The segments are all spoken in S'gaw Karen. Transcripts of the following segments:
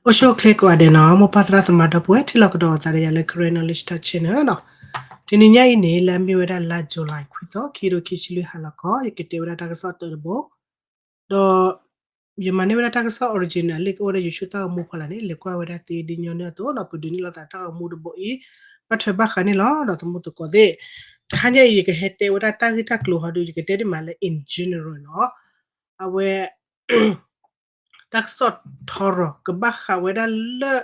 အိၣ်ဆူၣ်အိၣ်ချ့ကိးဂၤဒဲးနီၤ, မိၢ်ပၢ်သရၣ်သမါဒီပုၢ်ဝဲၢ် ထံၣ်လိာ်ကဒီးအသးဒီးယၤလၢ Karen Knowledge Talk Channel နီၤ. တနံၤညါအံၤန့ၣ် လၢအမ့ၢ်ဝဲဒၣ်လါ July ခွံသီ ခံကထိခံဆံလွံၢ် ဟါလီၤခီ ယကတဲဝဲဒၣ်တၢ်ကစီၣ်တၢတဘိ, ဒီး ယမၤန့ၢ်ဝဲဒၣ်တၢ်ကစီၣ် original လၢကအိၣ်ဝဲဒၣ် YouTube တၢ်ဂီၤမူဖီလာ်န့ၣ် လဲၤကွၢ်ဝဲဒၣ်သ့ဒ်ညီနုၢ်အသိးနီၤ, ပဒုးန့ၢ်လိာ်သးတၢ်ဂီၤမူတဘိအံၤ ဘၣ်ထွဲဘၣ်ဃးန့ၣ်လီၤ. ဒီးသမူသကိးသ့ၣ်, တဟါညါအံၤ ယကဟဲတဲဝဲဒၣ်တၢ်ဂ့ၢ်တၢ်ကျိၤဟီဒုး ယကတဲဒ်မးလၢ in general နီၤ. အဝဲ တၢ်ကစီၣ်ထီရီၤ ကဘၣ်ဃးဝဲဒၣ်လၢ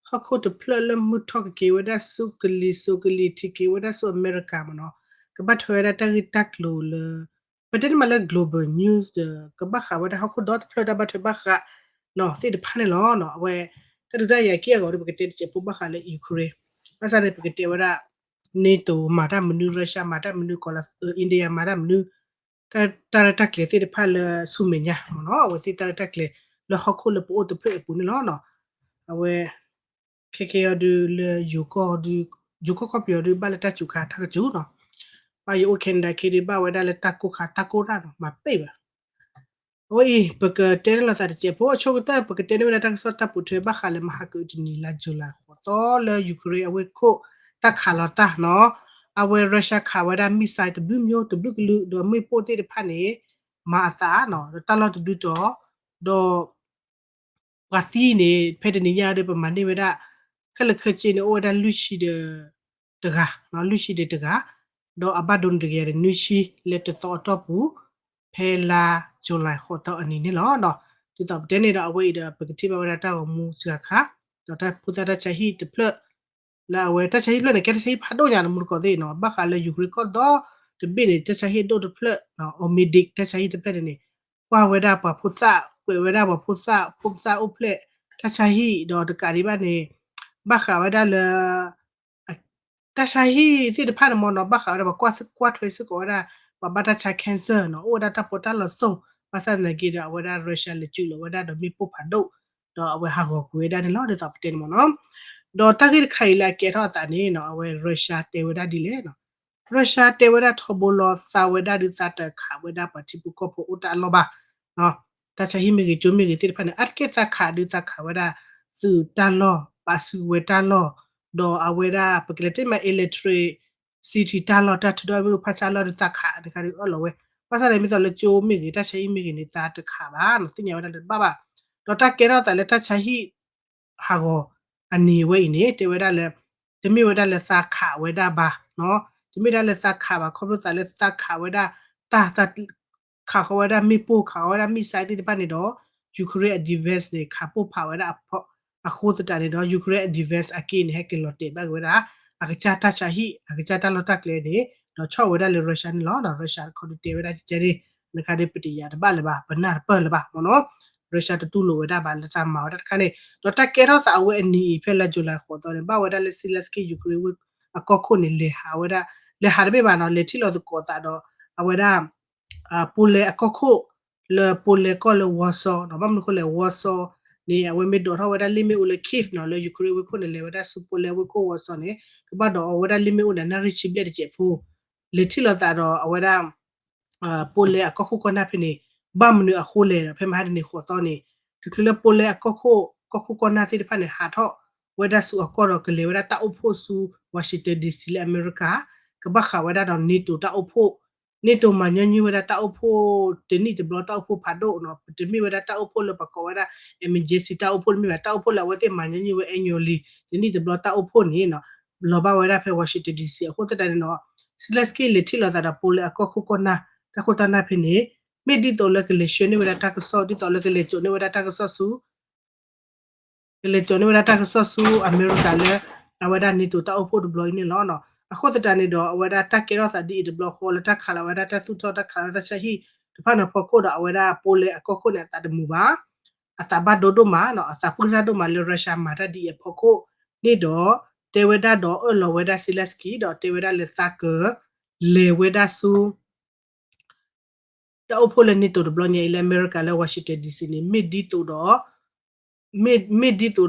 ဟီၣ်ခိၣ်တဖျၢၣ်လၢမုၢ်ထီၣ်ကက့ၤဝဲဒၣ်ဆူကလံၤစိးကလံၤထံးက့ၤဝဲဒၣ်ဆူအမဲရကၤမ့ၢ်နီၤ, ကဘၣ်ထွဲဝဲဒၣ်တၢ်ဂ့ၢ်တၢ်ကျိၤလၢ ပတဲန့ၣ်မးလၢ global news ဒီး ကဘၣ်ဃးဝဲဒၣ်ဟီၣ်ခိၣ်ဒီတဖျၢၣ်တၢ်ဘၣ်ထွဲဘၣ်ဃး နီၤ သ့ၣ်တဖၣ်န့ၣ်လီၤ. အဝဲ တၢ်ဒုးတၢ်ယၤက့အဂီၤဒီး ပကတဲတစဲးဖိဘၣ်ဃးလၢ Ukraine, ဘၣ်ဆၣ်န့ၣ် ပကတဲဝဲဒၣ် NATO မၤတၢ်မနုၤ, Russia မၤတၢ်မနုၤ, ကီၢ်လၢ India မၤတၢ်မနုၤ, တၢ်ရဲၣ်တၢ်ကျဲၤသ့ၣ်တဖၣ်လၢဆူမဲာ်ညါမ့ၢ်နီၤ, အဝဲသ့ၣ်တၢ်ရဲၣ်တၢ်ကျဲၤလၢဟီၣ်ခိၣ်လၢပအိၣ်တဖျၢၣ်အပူၤန့ၣ်လီၤ. အဝဲ ခဲကဲအီၤဒုးလၢ ယိၤကီၢ်ကီၢ်ပယီၤဒုး ဘၣ်လၢတၢ်စူၤခါတၢ်ကစူၤနီၤ, ဘၣ်ယအိၣ် Canada ခ့ဒုး ဘၣ်ဝဲဒၣ်လၢတၢ်ကိၢ်ခါတၢ်ကိၢ်တၢ်နီၤ, မၤပ့ၢ်ဘၣ် အဝဲအံၤ ပကတဲန့ၢ်လိာ်သးတစဲးဖိ, အဆိကတၢၢ် ပကတဲန့ၢ်ဝဲဒၣ်တၢ်ကစီၣ်တၢ်ပိာ်ထွဲဘၣ်ဃးလၢမဟါကအုးတနံၤလါ July ဃိးသီလၢ Ukraine အဝ့ၢ်ခိၣ် တၢ်ခးလီၤတၢ်နီၤ, အဝဲ Russia ခးဝဲဒၣ် missile တဘျုးမျိုးတဘျုးကလုာ် ဒီးမ့ၣ်ပိၢ်သ့ၣ်တဖၣ်န့ၣ် မၤအသးနီၤ, ဒီးတၢ်လီၢ်တဒုတီၤ, ဒီး ပှၤသံန့ၣ် ဖဲတနံၤညါဒီး ပမၤန့ၢ်ဝဲဒၣ် ခဲလၢာ်ခဲဆ့န့ၣ် အိၣ်ဝဲဒၣ်လွံၢ်ဆံဒီးတဂၤ, လွံၢ်ဆံဒီးတဂၤ, ဒီးအဘၣ်ဒိန့ၣ်တကယၤဒီးနွံဆံ လၢတသီအတီၢ်ပူၤ ဖဲလါ July ဃိးသီအနံၤန့ၣ်လီၤ. ဒ်သိးပတဲန့ၣ်ဒီး အဝဲအံၤဒီး ပကထံၣ်ဘၣ်ဝဲဒၣ်တၢ်ဂီၤမူစှၤခါ, ဒီးတၢ်ဖိသၣ်တၢ်ဆါဟံၣ်တဖျၢၣ် လၢအဝဲတၢ်ဆါဟံၣ်တဖျၢၣ်န့ၣ် ကဲတၢ်ဆါဟံၣ်ဖးဒိၣ်ညါန့ၣ် မူတကိးသ့ၣ်နီၤ, ဘၣ်ဃးလၢ Ukraine ကီၢ်ဒီတဘ့ၣ်န့ၣ် တၢ်ဆါဟံၣ်အဒိၣ်တဖျၢၣ် Ozmedic တၢ်ဆါဟံၣ်တဖျၢၣ်န့ၣ်န့ၣ် ကွၢ်ဝဲဒၣ်ပှၤဖိသၣ်, ကွဲးဝဲဒၣ်ပှၤဖိသၣ်, ဖိသၣ်အိၣ်ဖျဲၣ်, တၢ်ဆါဟံၣ်ဒီးတကးဒံးဘၣ်န့ၣ် ဘၣ်ဃးဝဲဒၣ်လၢ တၢ်ဆါဟံၣ်သ့ၣ်တဖၣ်န့ၣ်မ့ၢ်နီၤ ဘၣ်ဃးဝဲဒၣ်ပှၤကွၢ်ထွဲစ့ၢ်ကီးဝဲဒၣ် ပှၤဘၣ်တၢ်ဆါ cancer နီၤ, အိၣ်ဝဲဒၣ်တၢ်ပီးတၢ်လီစိၤ, ဘၣ်ဆၣ်သနာ်က့ဒီး အဝဲဒၣ် Russia လဲၤစုးလီၤဝဲဒၣ်ဒီးမ့ၣ်ပိၢ်ဖးဒိၣ်, ဒီးအဝဲဟးဂီၤကွံာ်ဝဲဒၣ်န့ၣ်လီၤ. ဒ်သိးပတဲန့ၣ်မ့ၢ်နီၤ, ဒီးတၢ်ဂ့ၢ်တခါအံၤလၢအကဲထီၣ်အသးန့ၣ်နီၤ အဝဲ Russia တဲဝဲဒၣ်ဒ်လဲၣ်နီၤ, Russia တဲဝဲဒၣ်ထီဘိလီၤ သးဝဲဒၣ်ဒုးသးတခးဝဲဒၣ်ပှၤထံဖိကီၢ်ဖိအိၣ်တၢ်အလီၢ်ဘၣ် တၢ်ဆါဟံၣ်မ့ၢ်ဂ့ၤ ကၠိမ့ၢ်ဂ့ၤသ့ၣ်တဖၣ်န့ၣ် အါတက့ၢ်သးခးဒုးသးခးဝဲဒၣ် သုးတၢ်လီၢ် ပာ်စုကဝဲၤတၢ်လီၢ်, ဒီးအဝဲဒၣ် ပကလဲၤတ့ၢ်မး electricity တၢ်လီၢ် တၢ်ထုးထီၣ်မ့ၣ်အူဖးဆါလီၢ်ဒုးသးခးတခါဒုးအၢၣ်လီၤဝဲ, ဘၣ်ဆၣ်ဒီးမ့ၢ်သိးလၢကၠိမ့ၢ်ဂ့ၤ တၢ်ဆါဟံၣ်မ့ၢ်ဂ့ၤန့ၣ် သးတခးဘၣ်နီၤ, သ့ၣ်ညါဝဲဒၣ်လၢတဘၣ်ဘၣ်, ဒီးတၢ်ကဲထီၣ်သးလၢတၢ်ဆါဟံၣ် ဟးဂီၤ အနံၤဝဲအံၤန့ၣ် တဲဝဲဒၣ်လၢ တမ့ၢ်ဝဲဒၣ်လၢသးခးဝဲဒၣ်ဘၣ်နီၤ, တမ့ၢ်ဒၣ်လၢသးခးဘၣ် ခီဖျိသးလၢသးခးဝဲဒၣ် တၢ် ခးဃီဝဲဒၣ်မ့ၣ်ပိၢ် ခးဃီဝဲဒၣ် missile သ့ၣ်တဖၣ်န့ၣ်ဒီး Ukraine အ defense န့ၣ် ခးပိၢ်ဖးဝဲဒၣ် အဃိသတးန့ၣ်ဒီး Ukraine အ defense အက့န့ၣ် ဟဲက့ၤလီၤတဲာ်ဘၣ်က့ၤဝဲဒၣ် အကစၢ်တၢ်ဆါဟံၣ် အကစၢ်တၢ်လီၢ်တၢ်ကျဲန့ၣ် ဒီးဆီၣ်ဝဲဒၣ်လၢ Russia န့ၣ်လီၤ. Russia တခီဒုးတဲဝဲဒၣ်ကဲန့ၣ် နခါဒုးပတယာ်တဘၣ်လၢၤဘၣ် ပနၢ်တပၢၢ်လၢၤဘၣ်မ့ၢ်နီၤ, Russia တတူၢ်လိာ်ဝဲဒၣ်ဘၣ်လၢသးမၤဝဲဒၣ်တခါန့ၣ်, ဒီးတၢ်ကဲထီၣ်သးအဝဲအနံၤအံၤ ဖဲလါ July ဃိးသီန့ၣ် ဘၣ်ဝဲဒၣ်လၢ Zelensky Ukraine ဝ့ၢ်အကီၢ်ခိၣ်န့ၣ် လဲၤဟးဝဲဒၣ် လဲၤဟးတဘ့ၣ်ဘၣ်နီၤ လဲၤထံၣ်လီၤသကိးသးဒီး အဝဲဒၣ် Poland အကီၢ်ခိၣ် လၢ Poland ကီၢ်လၢ Warsaw နီၤ, ဘၣ်မနုၤအဃိလဲၣ် Warsaw န့ၣ် အဝဲမ့ၢ်ဒိးထီၣ်ဝဲဒၣ်လ့ၣ်မ့ၣ်အူလၢ Kyiv နီၤ လၢ Ukraine ဝ့ၢ်ခိၣ်န့ၣ် လဲၤဝဲဒၣ်ဆူ Poland ဝ့ၢ်ခိၣ် Warsaw န့ၣ် ကဘၣ်ဒိးအီဝဲဒၣ်လ့ၣ်မ့ၣ်အူန့ၣ် နၣ်ရံၣ်ဆံဘျဲၣ်တစဲးဖိ လဲၤထံၣ်လီၤသးဒီးအဝဲဒၣ် Poland အကီၢ်ခိၣ်ကီၢ်နၢ်ဖဲန့ၣ် ဘၣ်မနုၤအဃိလဲၣ်ဒီး ဖဲမဟါတနံၤဃိးသီန့ၣ် တချုးလၢ Poland အကီၢ်ခိၣ် ကီၢ်ခိၣ်ကီၢ်နၢ်သ့ၣ်တဖၣ်န့ၣ် ဟးထီၣ်ဝဲဒၣ်ဆူအကီၢ်ဒီး ကလဲၤဝဲဒၣ်တၢ်အိၣ်ဖှိၣ်ဆူ Washington D C လၢအမဲရကၤ ကဘၣ်ဃးဝဲဒၣ်ဒီး NATO တၢ်အိၣ်ဖှိၣ် NATO မၤညီနုၢ်ဝဲဒၣ်တၢ်အိၣ်ဖှိၣ်တနံၣ်တဘျီ တၢ်အိၣ်ဖှိၣ်ဖးဒိၣ်နီၤ, ပတမ့ၢ်ဝဲဒၣ်တၢ်အိၣ်ဖှိၣ်လၢပကိးဝဲဒၣ် emergency တၢ်အိၣ်ဖှိၣ်တမ့ၢ်ဘၣ်, တၢ်အိၣ်ဖှိၣ်လၢအဝဲသ့ၣ်မၤညီနုၢ်ဝဲ annually တနံၣ်တဘျီတၢ်အိၣ်ဖှိၣ်န့ၣ်နီၤ လီၤဘၣ်ဝဲဒၣ်ဖဲ Washington D C အဃိသတးန့ၣ်နီၤ Zelensky လဲၤထံၣ်လီၤသးဒီး Poland အကီၢ်ခိၣ်ကီၢ်နၢ် တၢ်ခိၣ်တၢ်နၢ်ဖဲန့ၣ် မ့ၢ်ဒ်သိးလၢကလဲၤဆှၢန့ၢ်ဝဲဒၣ်တၢ်ကစီၣ် ဒ်သိးလၢကလဲၤစိာ်န့ၢ်ဝဲဒၣ်တၢ်ကစီၣ်ဆူ ကလဲၤစိာ်န့ၢ်ဝဲဒၣ်တၢ်ကစီၣ်ဆူအမဲရကၤလၢ အဝဲဒၣ် NATO တၢ်အိၣ်ဖှိၣ်တဘျီအံၤန့ၣ်လီၤ. အဃိသတးန့ၣ်ဒီး အဝဲဒၣ်တၢ်ကဲထီၣ်သးဒ်အံၤတဘျီဃီလၢတၢ်ခးလီၤဝဲဒၣ်တၢ်သူၣ်ထီၣ် တၢ်ခးလီၤဝဲဒၣ်တၢ်ဆါဟံၣ်တဖၣ်န့ၣ်အဖီခိၣ်ဒီး အဝဲဒၣ် Poland အကီၢ်ခိၣ်န့ၣ် အသးတမုာ်ဘၣ် အသးဘၣ်ဒိဒိၣ်မးနီၤ အသးပှၢ်တၢ်ဒိၣ်မးလၢ Russia မၤတၢ်ဒ်အံၤအဖီခိၣ်န့ၣ်ဒီး တဲဝဲဒၣ်ဒီးအၢၣ်လီၤဝဲဒၣ် Zelensky ဒီးတဲဝဲဒၣ်လၢသးကလဲၤဝဲဒၣ်ဆူ တၢ်အိၣ်ဖှိၣ်လၢ NATO တဘျီညါအံၤလၢအမဲရကၤလၢ Washington D C န့ၣ် မ့ၢ်ဒ်သိးဒီး မ့ၢ် မ့ၢ်ဒ်သိးဒီးသး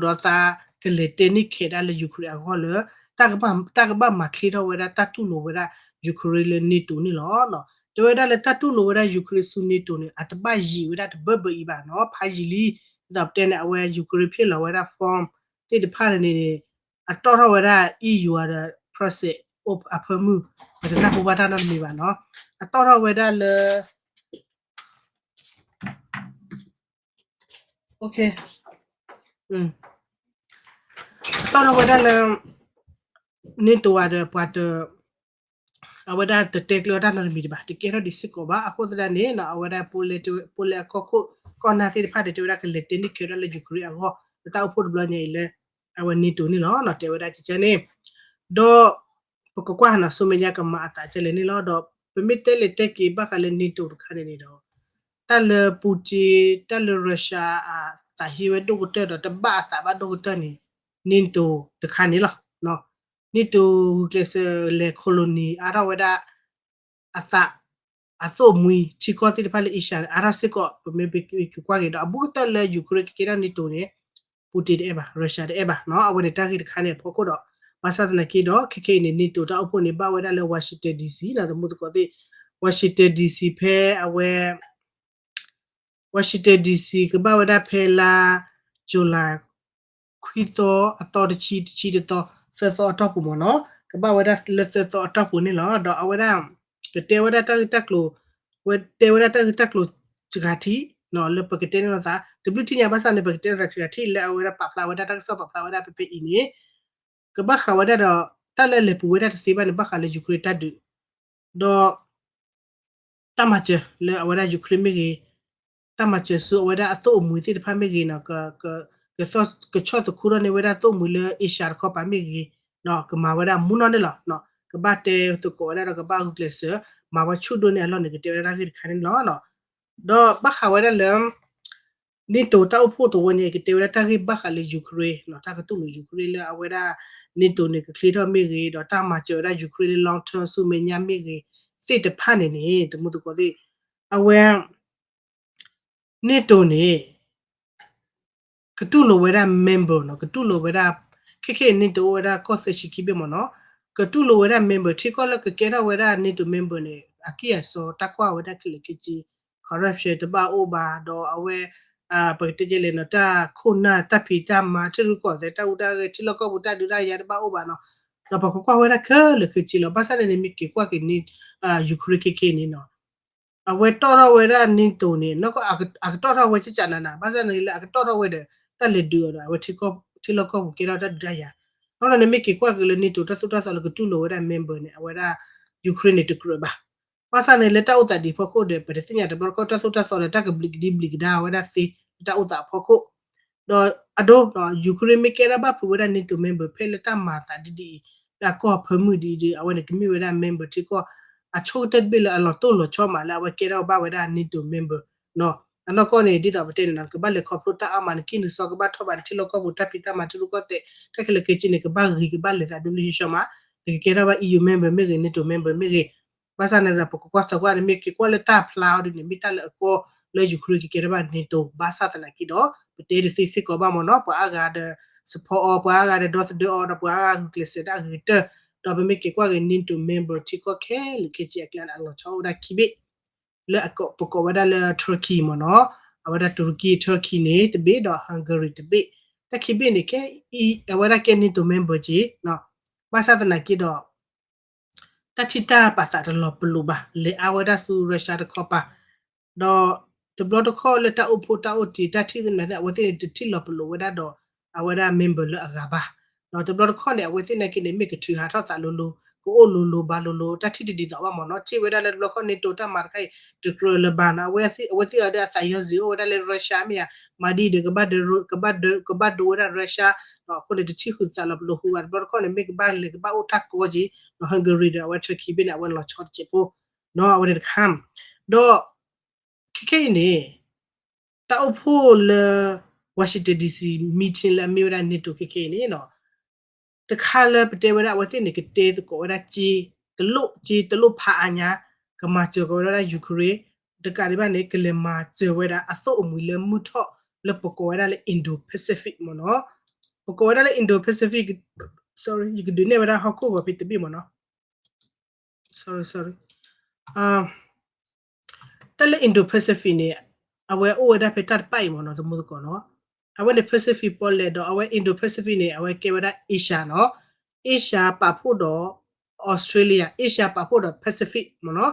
ကလဲၤတဲန့ၢ်ခဲးဒၣ်လၢ Ukraine အဂီၢ်လၢ တၢ်ကဘၣ် တၢ်ကဘၣ်မၤချ့ထီၣ်ဝဲဒၣ်တၢ်တူၢ်လိာ်ဝဲဒၣ် Ukraine လၢ NATO န့ၣ်လီၤ. တဲဝဲဒၣ်လၢတၢ်တူၢ်လိာ်ဝဲဒၣ် Ukraine ဆူ NATO န့ၣ် အတဘၣ်ယံာ်ဝဲဒၣ်တဘၢဘၢအံၤဘၣ်နီၤ ဖးယံာ်လံ ဒ်သိးပတဲန့ၣ် အဝဲ Ukraine ဖ့ၣ်လီၤဝဲဒၣ် form သ့ၣ်တဖၣ်န့ၣ်န့ၣ် အတီၣ်ထီၣ်ဝဲဒၣ် E U ဒီး process အဖၢမုၢ် ပတနၢ်ဟူဘၣ်တၢ်နီတမံၤဘၣ်နီၤ. အတီၣ်ထီၣ်ဝဲဒၣ်လၢ တီၣ်ထီၣ်ဝဲဒၣ်လၢ NATO ဒီးပှၤတ အဝဲဒၣ်တတဲကျၢၤတၢ်နီတမံၤတဘၣ်, တကဲထီၣ်ဒံးစ့ၢ်ကီးဘၣ်. အဃိသတးန့ၣ် အဝဲဒၣ် Poland အကီၢ်ခိၣ်ကီၢ်နၢ်သ့ၣ်တဖၣ်န့ၣ် တဲဝဲဒၣ်ကလဲၤတဲန့ၢ်ခဲးဒၣ်လၢ Ukraine အဂီၢ် လၢတၢ်အိၣ်ဖှိၣ်တဘျီညါအံၤလၢ အဝဲ NATO န့ၣ်လီၤ. တဲဝဲဒၣ်ကကဲန့ၣ် ဒီး ပကကွၢ်နီၤ ဆူမဲာ်ညါကမၤအသးကဲလဲၣ်န့ၣ်လီၤ. ဒီးပမ့ၢ်တဲလဲၤတဲက့ၤဘၣ်ဃးလၢ NATO တခါန့ၣ်န့ၣ်ဒီး တၢ်လၢ Putin တၢ်လၢ Russia အသးဟ့ဝဲဒိၣ်ကတၢၢ်ဒီး တဘၣ်အသးဘၣ်ဒိၣ်ကတၢၢ်န့ၣ် NATO တခါန့ၣ်လီၤ. NATO ဂုာ်ကျဲးစၢးလဲၤ colony အါထီၣ်ဝဲဒၣ် အသး အသိၣ်အမှံၤထံကီၢ်သ့ၣ်တဖၣ်လၢ Asia အါထီၣ်စ့ၢ်ကီး ပမ့ၢ်ကကွၢ်က့ၤဒီး အဘူးကတၢၢ်လၢ Ukraine ကကဲထီၣ် NATO န့ၣ် Putin တအဲၣ်ဘၣ်, Russia တအဲၣ်ဘၣ်နီၤ. အဝဲန့ၣ်တၢ်ဂ့ၢ်တခါန့ၣ်အဖီခိၣ်ဒီး ဘၣ်ဆၣ်သနာ်က့ဒီး ခဲခဲအံၤန့ၣ် NATO တၢ်အိၣ်ဖှိၣ်န့ၣ် ဘၣ်ဝဲဒၣ်လၢ Washington D C နီၤ သမူသကိးသ့ၣ် Washington D C ဖဲအဝဲ Washington D C ကဘၣ်ဝဲဒၣ်ဖဲလါ July ခွံသီအသီတဆံ တဆံတသီ သၢသီအတီၢ်ပူၤမ့ၢ်နီၤ, ကဘၣ်ဝဲဒၣ်လၢသၢသီအတီၢ်ပူၤန့ၣ်လီၤ. ဒီးအဝဲဒၣ် ကတဲဝဲဒၣ်တၢ်ဂ့ၢ်တၢ်ကျိၤ ဝဲတဲဝဲဒၣ်တၢ်ဂ့ၢ်တၢ်ကျိၤစှၤထံး လၢပကတဲန့ၣ်လိာ်သး တဘျုးထံၣ်ညါဘၣ်ဆၣ်န့ၣ် ပကတဲန့ၣ်သးစှၤထံးလၢအဝဲဒၣ်ပာ်ဖျါဝဲဒၣ်တၢ်ကစီၣ်ပာ်ဖျါဝဲဒၣ်ဖဲဖဲအံၤန့ၣ် ကဘၣ်ဃးဝဲဒၣ်ဒီး တၢ်လၢအလဲၤပူၤဝဲဒၣ်တသ့ဘၣ်န့ၣ် ဘၣ်ဃးလၢ Ukraine တၢ်ဒုး ဒီး တၢ်မၤစၢၤလၢအဝဲဒၣ် Ukraine မ့ၢ်ဂ့ၤ, တၢ်မၤစၢၤဆူအဝဲဒၣ်အသိၣ်အမှံၤသ့ၣ်တဖၣ်မ့ၢ်ဂ့ၤနီၤ, က ကဆီၣ်သခူထီၣ်န့ၢ်ဝဲဒၣ်သိၣ်မှံၤလၢ Asia တခီပၤမ့ၢ်ဂ့ၤ, ကမၤဝဲဒၣ်မူနီၢ်န့ၣ်လီၤ. ကဘၣ်တဲသကိးဝဲဒၣ်ဒီးကဘၣ်ဂုာ်ကျဲးစၢး မၤဝဲဆူၣ်ဒိၣ်န့ၢ်အလီၢ်န့ၣ် ကတဲဝဲဒၣ်တၢ်ဂ့ၢ်တခါန့ၣ်လီၤ. ဒီးဘၣ်ဃးဝဲဒၣ်လၢ NATO တၢ်အိၣ်ဖှိၣ်သဝီညါအံၤ ကတဲဝဲဒၣ်တၢ်ဂ့ၢ်ဘၣ်ဃးလၢ Ukraine တၢ်ကတူၢ်လိာ် Ukraine လၢအဝဲဒၣ် NATO န့ၣ် ကချ့ထီၣ်မ့ၢ်ဂ့ၤ ဒီးတၢ်မၤစၢၤဝဲဒၣ် Ukraine လၢ long term ဆူမဲာ်ညါမ့ၢ်ဂ့ၤ သ့ၣ်တဖၣ်န့ၣ်န့ၣ် သမူသကိးသ့ၣ် အဝဲ NATO န့ၣ် ကတူၢ်လိာ်ဝဲဒၣ် member နီၤ, ကတူၢ်လိာ်ဝဲဒၣ် ခဲခဲအံၤ NATO အိၣ်ဝဲဒၣ်ကီၢ်သၢဆံခံဘ့ၣ်မ့ၢ်နီၤ, ကတူၢ်လိာ်ဝဲဒၣ် member ထံကီၢ်လၢကကဲထီၣ်ဝဲဒၣ် NATO member န့ၣ် အကံၢ်အစီတၢ်ကွၢ်ဝဲဒၣ်ခဲလၢာ်ခဲဆ့ corruption တဘၣ်အိၣ်ဘၣ် ဒီးအဝဲ ပကတဲကဲလဲၣ်နီၤ တၢ်ခိၣ်နၢ်တၢ်ဖံးတၢ်မၤ ထံရူၢ်ကီၢ်သဲး တၢ်ဟူးတၢ်ဂဲၤ ထံလီၢ်ကီၢ်ပူၤတၢ်ဒုးတၢ်ယၤတဘၣ်အိၣ်ဘၣ်နီၤ, ဒီးပကကွၢ်ဝဲဒၣ်ခဲလၢာ်ခဲဆ့လီၤ. ဘၣ်ဆၣ်န့ၣ်န့ၣ် မ့ၢ်က့ၤကွၢ်က့ၤန့ၣ် Ukraine ခဲခဲအံၤန့ၣ်နီၤ အဝဲတီၣ်ထီၣ်ဝဲဒၣ် NATO န့ၣ် နီၢ်ကီၢ် အကတီၢ်ထီၣ်ဝဲကကနးနး ဘၣ်ဆၣ်န့ၣ်လၢအကတီၢ်ထီၣ်ဝဲဒီး တၢ်လဲၤဒုးအီၤဒီး အဝဲထံလီၢ်ကီၢ်ပူၤကဲထီၣ်တၢ်ဒုးတၢ်ယၤ, အဃိန့ၣ် မ့ၢ်က့ၤကွၢ်က့ၤလၢ NATO တၢ်သိၣ်တၢ်သီလၢကတူၢ်လိာ်ဝဲဒၣ် member န့ၣ် အဝဲဒၣ် Ukraine န့ၣ်တကြၢးဘၣ်. ဘၣ်ဆၣ်န့ၣ် လၢတၢ်အိၣ်သးဒ်အဖီခိၣ်ဒီး ပတသ့ၣ်ညါတဘျီတခီၣ် တၢ်သိၣ်တၢ်သီဒီး တၢ်ကဘျံးကဒံဘျံးကဒါဝဲဒၣ်သ့ လၢတၢ်အိၣ်သးအဖီခိၣ် ဒီးအဒိ Ukraine မ့ၢ်ကဲထီၣ်ဘၣ်ဖုးဝဲဒၣ် NATO member ဖဲလၢတၢ်မၤသးဒ်ဒ်အံၤ လၢအကီၢ်အဖၢမုၢ်ဒ်အံၤဒီး အဝဲန့ၣ်ကမ့ၢ်ဝဲဒၣ် member ထံကီၢ် အဆိကတၢၢ်တဘ့ၣ်လၢအလီၤတိၢ်လီၤဆီမးလၢအဝဲကဲထီၣ်ဘၣ်ဝဲဒၣ် NATO member နီၤ. အနီၢ်ကီၢ်န့ၣ် ဒ်သိးပတဲန့ၣ်နီၤ ကဘၣ်လဲၤခီဖျိတၢ်အါမး နကံၢ်နစီ ကဘၣ်ထီၣ်ဘးနထံလီၢ်ကီၢ်ပူၤ တၢ်ဖံးတၢ်မၤထံရူၢ်ကီၢ်သဲး တၢ်ခဲလၢာ်ခဲဆ့န့ၣ် ကဘၣ်ဂ့ၤ ကဘၣ်လဲၤသးဒိၣ်လၢယုၢ်လီၤမး နကကဲထီၣ်ဘၣ် EU member မ့ၢ်ဂ့ၤ NATO member မ့ၢ်ဂ့ၤ ဘၣ်ဆၣ်န့ၣ်ဒီး ပကကွၢ်စၢၤကွၢ်န့ၣ် မ့ၢ်က့ၤကွၢ်လၢတၢ်ဖျါအီၤဒ်န့ၣ် မ့ၢ်တၢ်လၢအကီလၢ Ukraine ကကဲထီၣ်ဘၣ် NATO ဘၣ်ဆၣ်သနာ်က့ဒီး ပတဲတသ့စ့ၢ်ကီးဘၣ်မ့ၢ်နီၤ ပှၤအါဂၤဒီး support အီၤ ပှၤအါဂၤဒီး ဒီသဒၢအီၤဒီး ပှၤအါဂၤဂုာ်ကျဲးစၢးဒၣ်အဂ့ၤကတၢၢ် ဒီးပမ့ၢ်က့ၤကွၢ်က့ၤ NATO member ထံကီၢ်ခဲလၢာ်ခဲဆ့အကျါန့ၣ် အလီၤဆီအိၣ်ဝဲဒၣ်ခံဘ့ၣ် လၢပကိးဝဲဒၣ်လၢ Turkey မ့ၢ်နီၤ အဝဲဒၣ် Turkey Turkey န့ၣ်တဘ့ၣ်ဒီး Hungary တဘ့ၣ် တၢ်ခံဘ့ၣ်န့ၣ် ခဲအံၤ အဝဲဒၣ်ကဲ NATO member က့ ဘၣ်ဆၣ်သနာ်က့ဒီး တၢ်ထံၣ်တၢ်ပာ်သးတလီၤပလိာ်ဘၣ် လဲၤအါဝဲဒၣ်ဆူ Russia တခီပၤ ဒီးတဘျီတခီၣ်လၢတၢ်အိၣ်ဖှိၣ်တၢ်အိၣ်တ့ၢ် တၢ်ထံၣ်သနာ်က့ အဝဲသ့ၣ်န့ၣ် တထံၣ်လီၤပလိာ်ဝဲဒၣ်ဒီး အဝဲဒၣ် member လၢအဂၤဘၣ် ဒီးတဘျီတခီၣ်န့ၣ် အဝဲသ့ၣ်နာ်က့န့ၣ် မ့ၢ်ကထုးဟးထီၣ်သးလိၤလိၤ ကအိၣ်လိၤလိၤဘၣ်လိၤလိၤ တၢ်ထံၣ်တဒ်သိးဘၣ်မ့ၢ်နီၤ ထံၣ်ဝဲဒၣ်လၢတဘျီခီၣ် NATO တၢ်မၤတခါအံၤ တကြၢးလၢၤဘၣ်နီၤ အဝဲသ့ၣ်အီၤဒီးအသးယီၤစံးအိၣ်ဝဲဒၣ်လၢ Russia မ့ၢ်ဧါ မၤဒ်ဒီး ကဘၣ်ဒိးဝဲဒၣ် Russia အဃိန့ၣ် တထံၣ်ဃုာ်သးလီၤပလိာ်ဃုာ်ဘၣ် တဘျီတခီၣ်န့ၣ် မ့ၢ်ကဘၣ်လဲၤကဘၣ်အိၣ်တၢ်ကီက့ ဒီး Hungary ဒီး အဝဲ Turkey ဘ့ၣ်န့ၣ် အဝဲလီၤဆီတစဲးဖိ နီၤ အဝဲန့ၣ်တခါ ဒီး ခဲခဲအံၤန့ၣ် တၢ်အိၣ်ဖှိၣ်လၢ Washington D C meeting လၢအမ့ၢ်ဝဲဒၣ် NATO ခဲခဲအံၤန့ၣ်နီၤ တခါလၢပတဲဝဲဒၣ်အဝဲသ့ၣ်န့ၣ် ကတဲသကိးဝဲဒၣ်က့ ကလိၣ်က့ တလိၣ်ဖးအါညါ ကမၤစၢၤကီးဝဲဒၣ် Ukraine တကးဒံးဘၣ်န့ၣ် ကလဲၤမၤစၢၤဝဲဒၣ်အသိၣ်အမှံၤလၢမုၢ်ထီၣ်လၢပကိးဝဲဒၣ်လၢ Indo-Pacific မ့ၢ်နီၤ ပကိးဝဲဒၣ်လၢ Indo-Pacific sorry ယကဒုးနဲၣ်ဝဲဒၣ်ဟီၣ်ခိၣ်ဂီၤဖဲတဘ့ၣ်မ့ၢ်နီၤ sorry sorry တၢ်လၢ Indo-Pacific န့ၣ် အဝဲအိၣ်ဝဲဒၣ်ဖဲတၢ်တပၣ်အံၤမ့ၢ်နီၤ သမူသကိးနီၤ အဝဲန့ၣ် Pacific ပီၣ်လဲၣ်ဒီး အဝဲ Indo-Pacific န့ၣ် အဝဲကဲဝဲဒၣ် Asia နီၤ. Asia ပာ်ဖှိၣ်ဒီး Australia, Asia ပာ်ဖှိၣ်ဒီး Pacific မ့ၢ်နီၤ.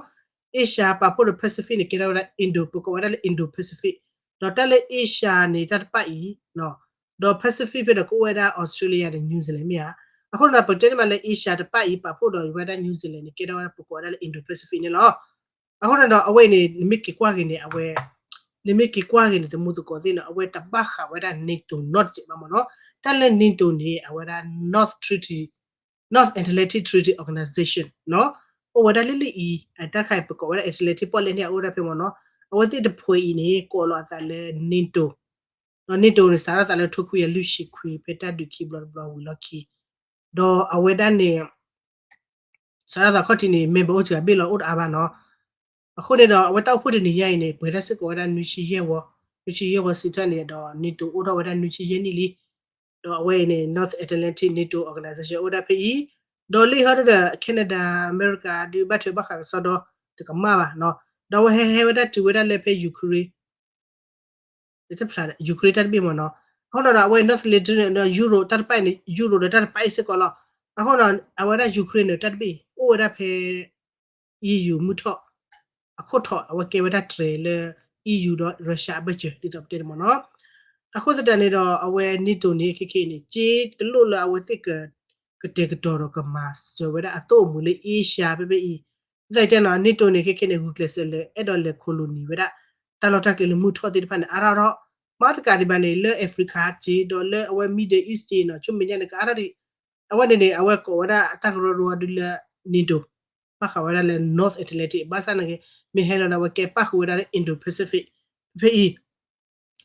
Asia ပာ်ဖှိၣ်ဒီး Pacific န့ၣ် ကဲထီၣ်ဝဲဒၣ် Indo, ပကိးဝဲဒၣ်လၢ Indo-Pacific. ဒီးတၢ်လၢ Asia န့ၣ် တၢ်တပၣ်အံၤ ဒီး Pacific ဖဲဒီးကအိၣ်ဝဲဒၣ် Australia ဒီး New Zealand မ့ၢ်ဧါ. အဃိန့ၣ်ဒီး ပတဲန့ၣ်မးလၢ Asia တပၣ်အံၤ ပာ်ဖှိၣ်ဒီးဝဲဒၣ် New Zealand န့ၣ် ကဲထီၣ်ဝဲဒၣ် ပကိးဝဲဒၣ်လၢ Indo-Pacific န့ၣ်လီၤ. အဃိန့ၣ်ဒီး အဝဲအံၤန့ၣ် နမ့ၢ်က့ၤကွၢ်က့ၤန့ၣ် အဝဲ နမ့ၢ်က့ၤကွၢ်က့ၤန့ၣ် တမူသကိးသ့ၣ်န့ၣ် အဝဲတဘၣ်ဃးဝဲဒၣ် NATO နီတစဲးဘၣ်မ့ၢ်နီၤ. တၢ်လၢ NATO န့ၣ် အဝဲဒၣ် North Treaty, North Atlantic Treaty Organization နီၤ. အိၣ်ဝဲဒၣ်လၢလၢအံၤ တၢ်တခါအံၤ ပကိးဝဲဒၣ် Atlantic ပီၣ်လဲၣ်န့ၣ် အအိၣ်ဒၣ်ဖဲမ့ၢ်နီၤ. အဝဲသ့ၣ်တဖုအံၤန့ၣ် ကိးလီၤအသးလၢ NATO ဒီး NATO န့ၣ် စးထီၣ်သးလၢ ထိခွံကယၤလွံၢ်ဆံခွံ ဖဲတၢ်ဒုးခံဘျီတဘျီဝံၤလီၢ်ခံ ဒီးအဝဲဒၣ်န့ၣ် စးထီၣ်သးခီၣ်ထံးန့ၣ် member အိၣ်စှၤဘ့ၣ်လီၤ အိၣ်တအါဘၣ်နီၤ. အဃိန့ၣ်ဒီး အဝဲတၢ်အိၣ်ဖှိၣ်တနံၤညါအံၤန့ၣ် ပှဲၤတၢ်စ့ၢ်ကီးဝဲဒၣ်နွံဆံယဲၢ်ဝီ, နွံဆံယဲၢ်ဝီစံးထီၣ်န့ၣ်ဒီး NATO အိၣ်ထီၣ်ဝဲဒၣ်နွံဆံယဲၢ်နံၣ်လံ. ဒီးအဝဲအံၤန့ၣ် North Atlantic NATO Organization အိၣ်ဒၣ်ဖဲအံၤ, ဒီးလၢဟီဒုဒီး Canada အမဲရကၤ ဒုးဘၣ်ထွဲဘၣ်ဃးကစီဒီ တကမၣ်ဘၣ်နီၤ. ဒီးအဝဲဟဲဟဲဝဲဒၣ်တုၤဝဲဒၣ်လၢဖဲ Ukraine တဖျါ Ukraine တၢ်တဘ့ၣ်မ့ၢ်နီၤ. အဃိန့ၣ်ဒီး အဝဲ North Atlantic န့ၣ်ဒီး Euro တၢ်တပၣ်အံၤန့ၣ် Euro ဒီးတၢ်တပၣ်အံၤစ့ၢ်ကီးလီၤ. အဃိန့ၣ် အဝဲဒၣ် Ukraine န့ၣ် တၢ်တဘ့ၣ် အိၣ်ဝဲဒၣ်ဖဲ EU မုၢ်ထီၣ် အခိၣ်ထီၣ် အဝဲကဲဝဲဒၣ်တြဲၤလၢ EU ဒီး Russia အဘၢၣ်စၢၤ ဒ်သိးပတဲန့ၣ်မ့ၢ်နီၤ. အဃိသတးန့ၣ်ဒီး အဝဲ NATO န့ၣ် ခဲခဲအံၤန့ၣ် က့တလိၣ်လၢအဝဲသ့ၣ်က ကတဲာ်ကတီၤဒီးကမၤစၢၤဝဲဒၣ်အသိၣ်အမူၤလၢ Asia ဖဲဖဲအံၤ, ဒ်သိးတဲနီၤ NATO န့ၣ် ခဲခဲန့ၣ် ဂုာ်ကျဲးစၢးလၢ အဲၣ်ဒိးလဲၤ colony ဝဲဒၣ် တၢ်လီၢ်တၢ်ကျဲလၢမုၢ်ထီၣ်သ့ၣ်တဖၣ်န့ၣ် အါထီၣ်ထီၣ်, မ့ၢ်တကးဒံးဘၣ်န့ၣ် လၢ Africa က့ ဒီးလၢအဝဲ Middle East က့နီၤ ဆူမဲာ်ညါန့ၣ် ကအါထီၣ်ဒံး, အဝဲန့ၣ်န့ၣ် အဝဲကိးဝဲဒၣ်တၢ်ကရၢကရိဒ်လၢ NATO ဘၣ်ဃးဝဲဒၣ်လၢ North Atlantic ဘၣ်ဆၣ်နာ်က့ မ့ၢ်ဟဲလီၤန့ၣ် အဝဲကဲပၣ်ဃုာ်ဝဲဒၣ်လၢ Indo-Pacific ဖဲအံၤ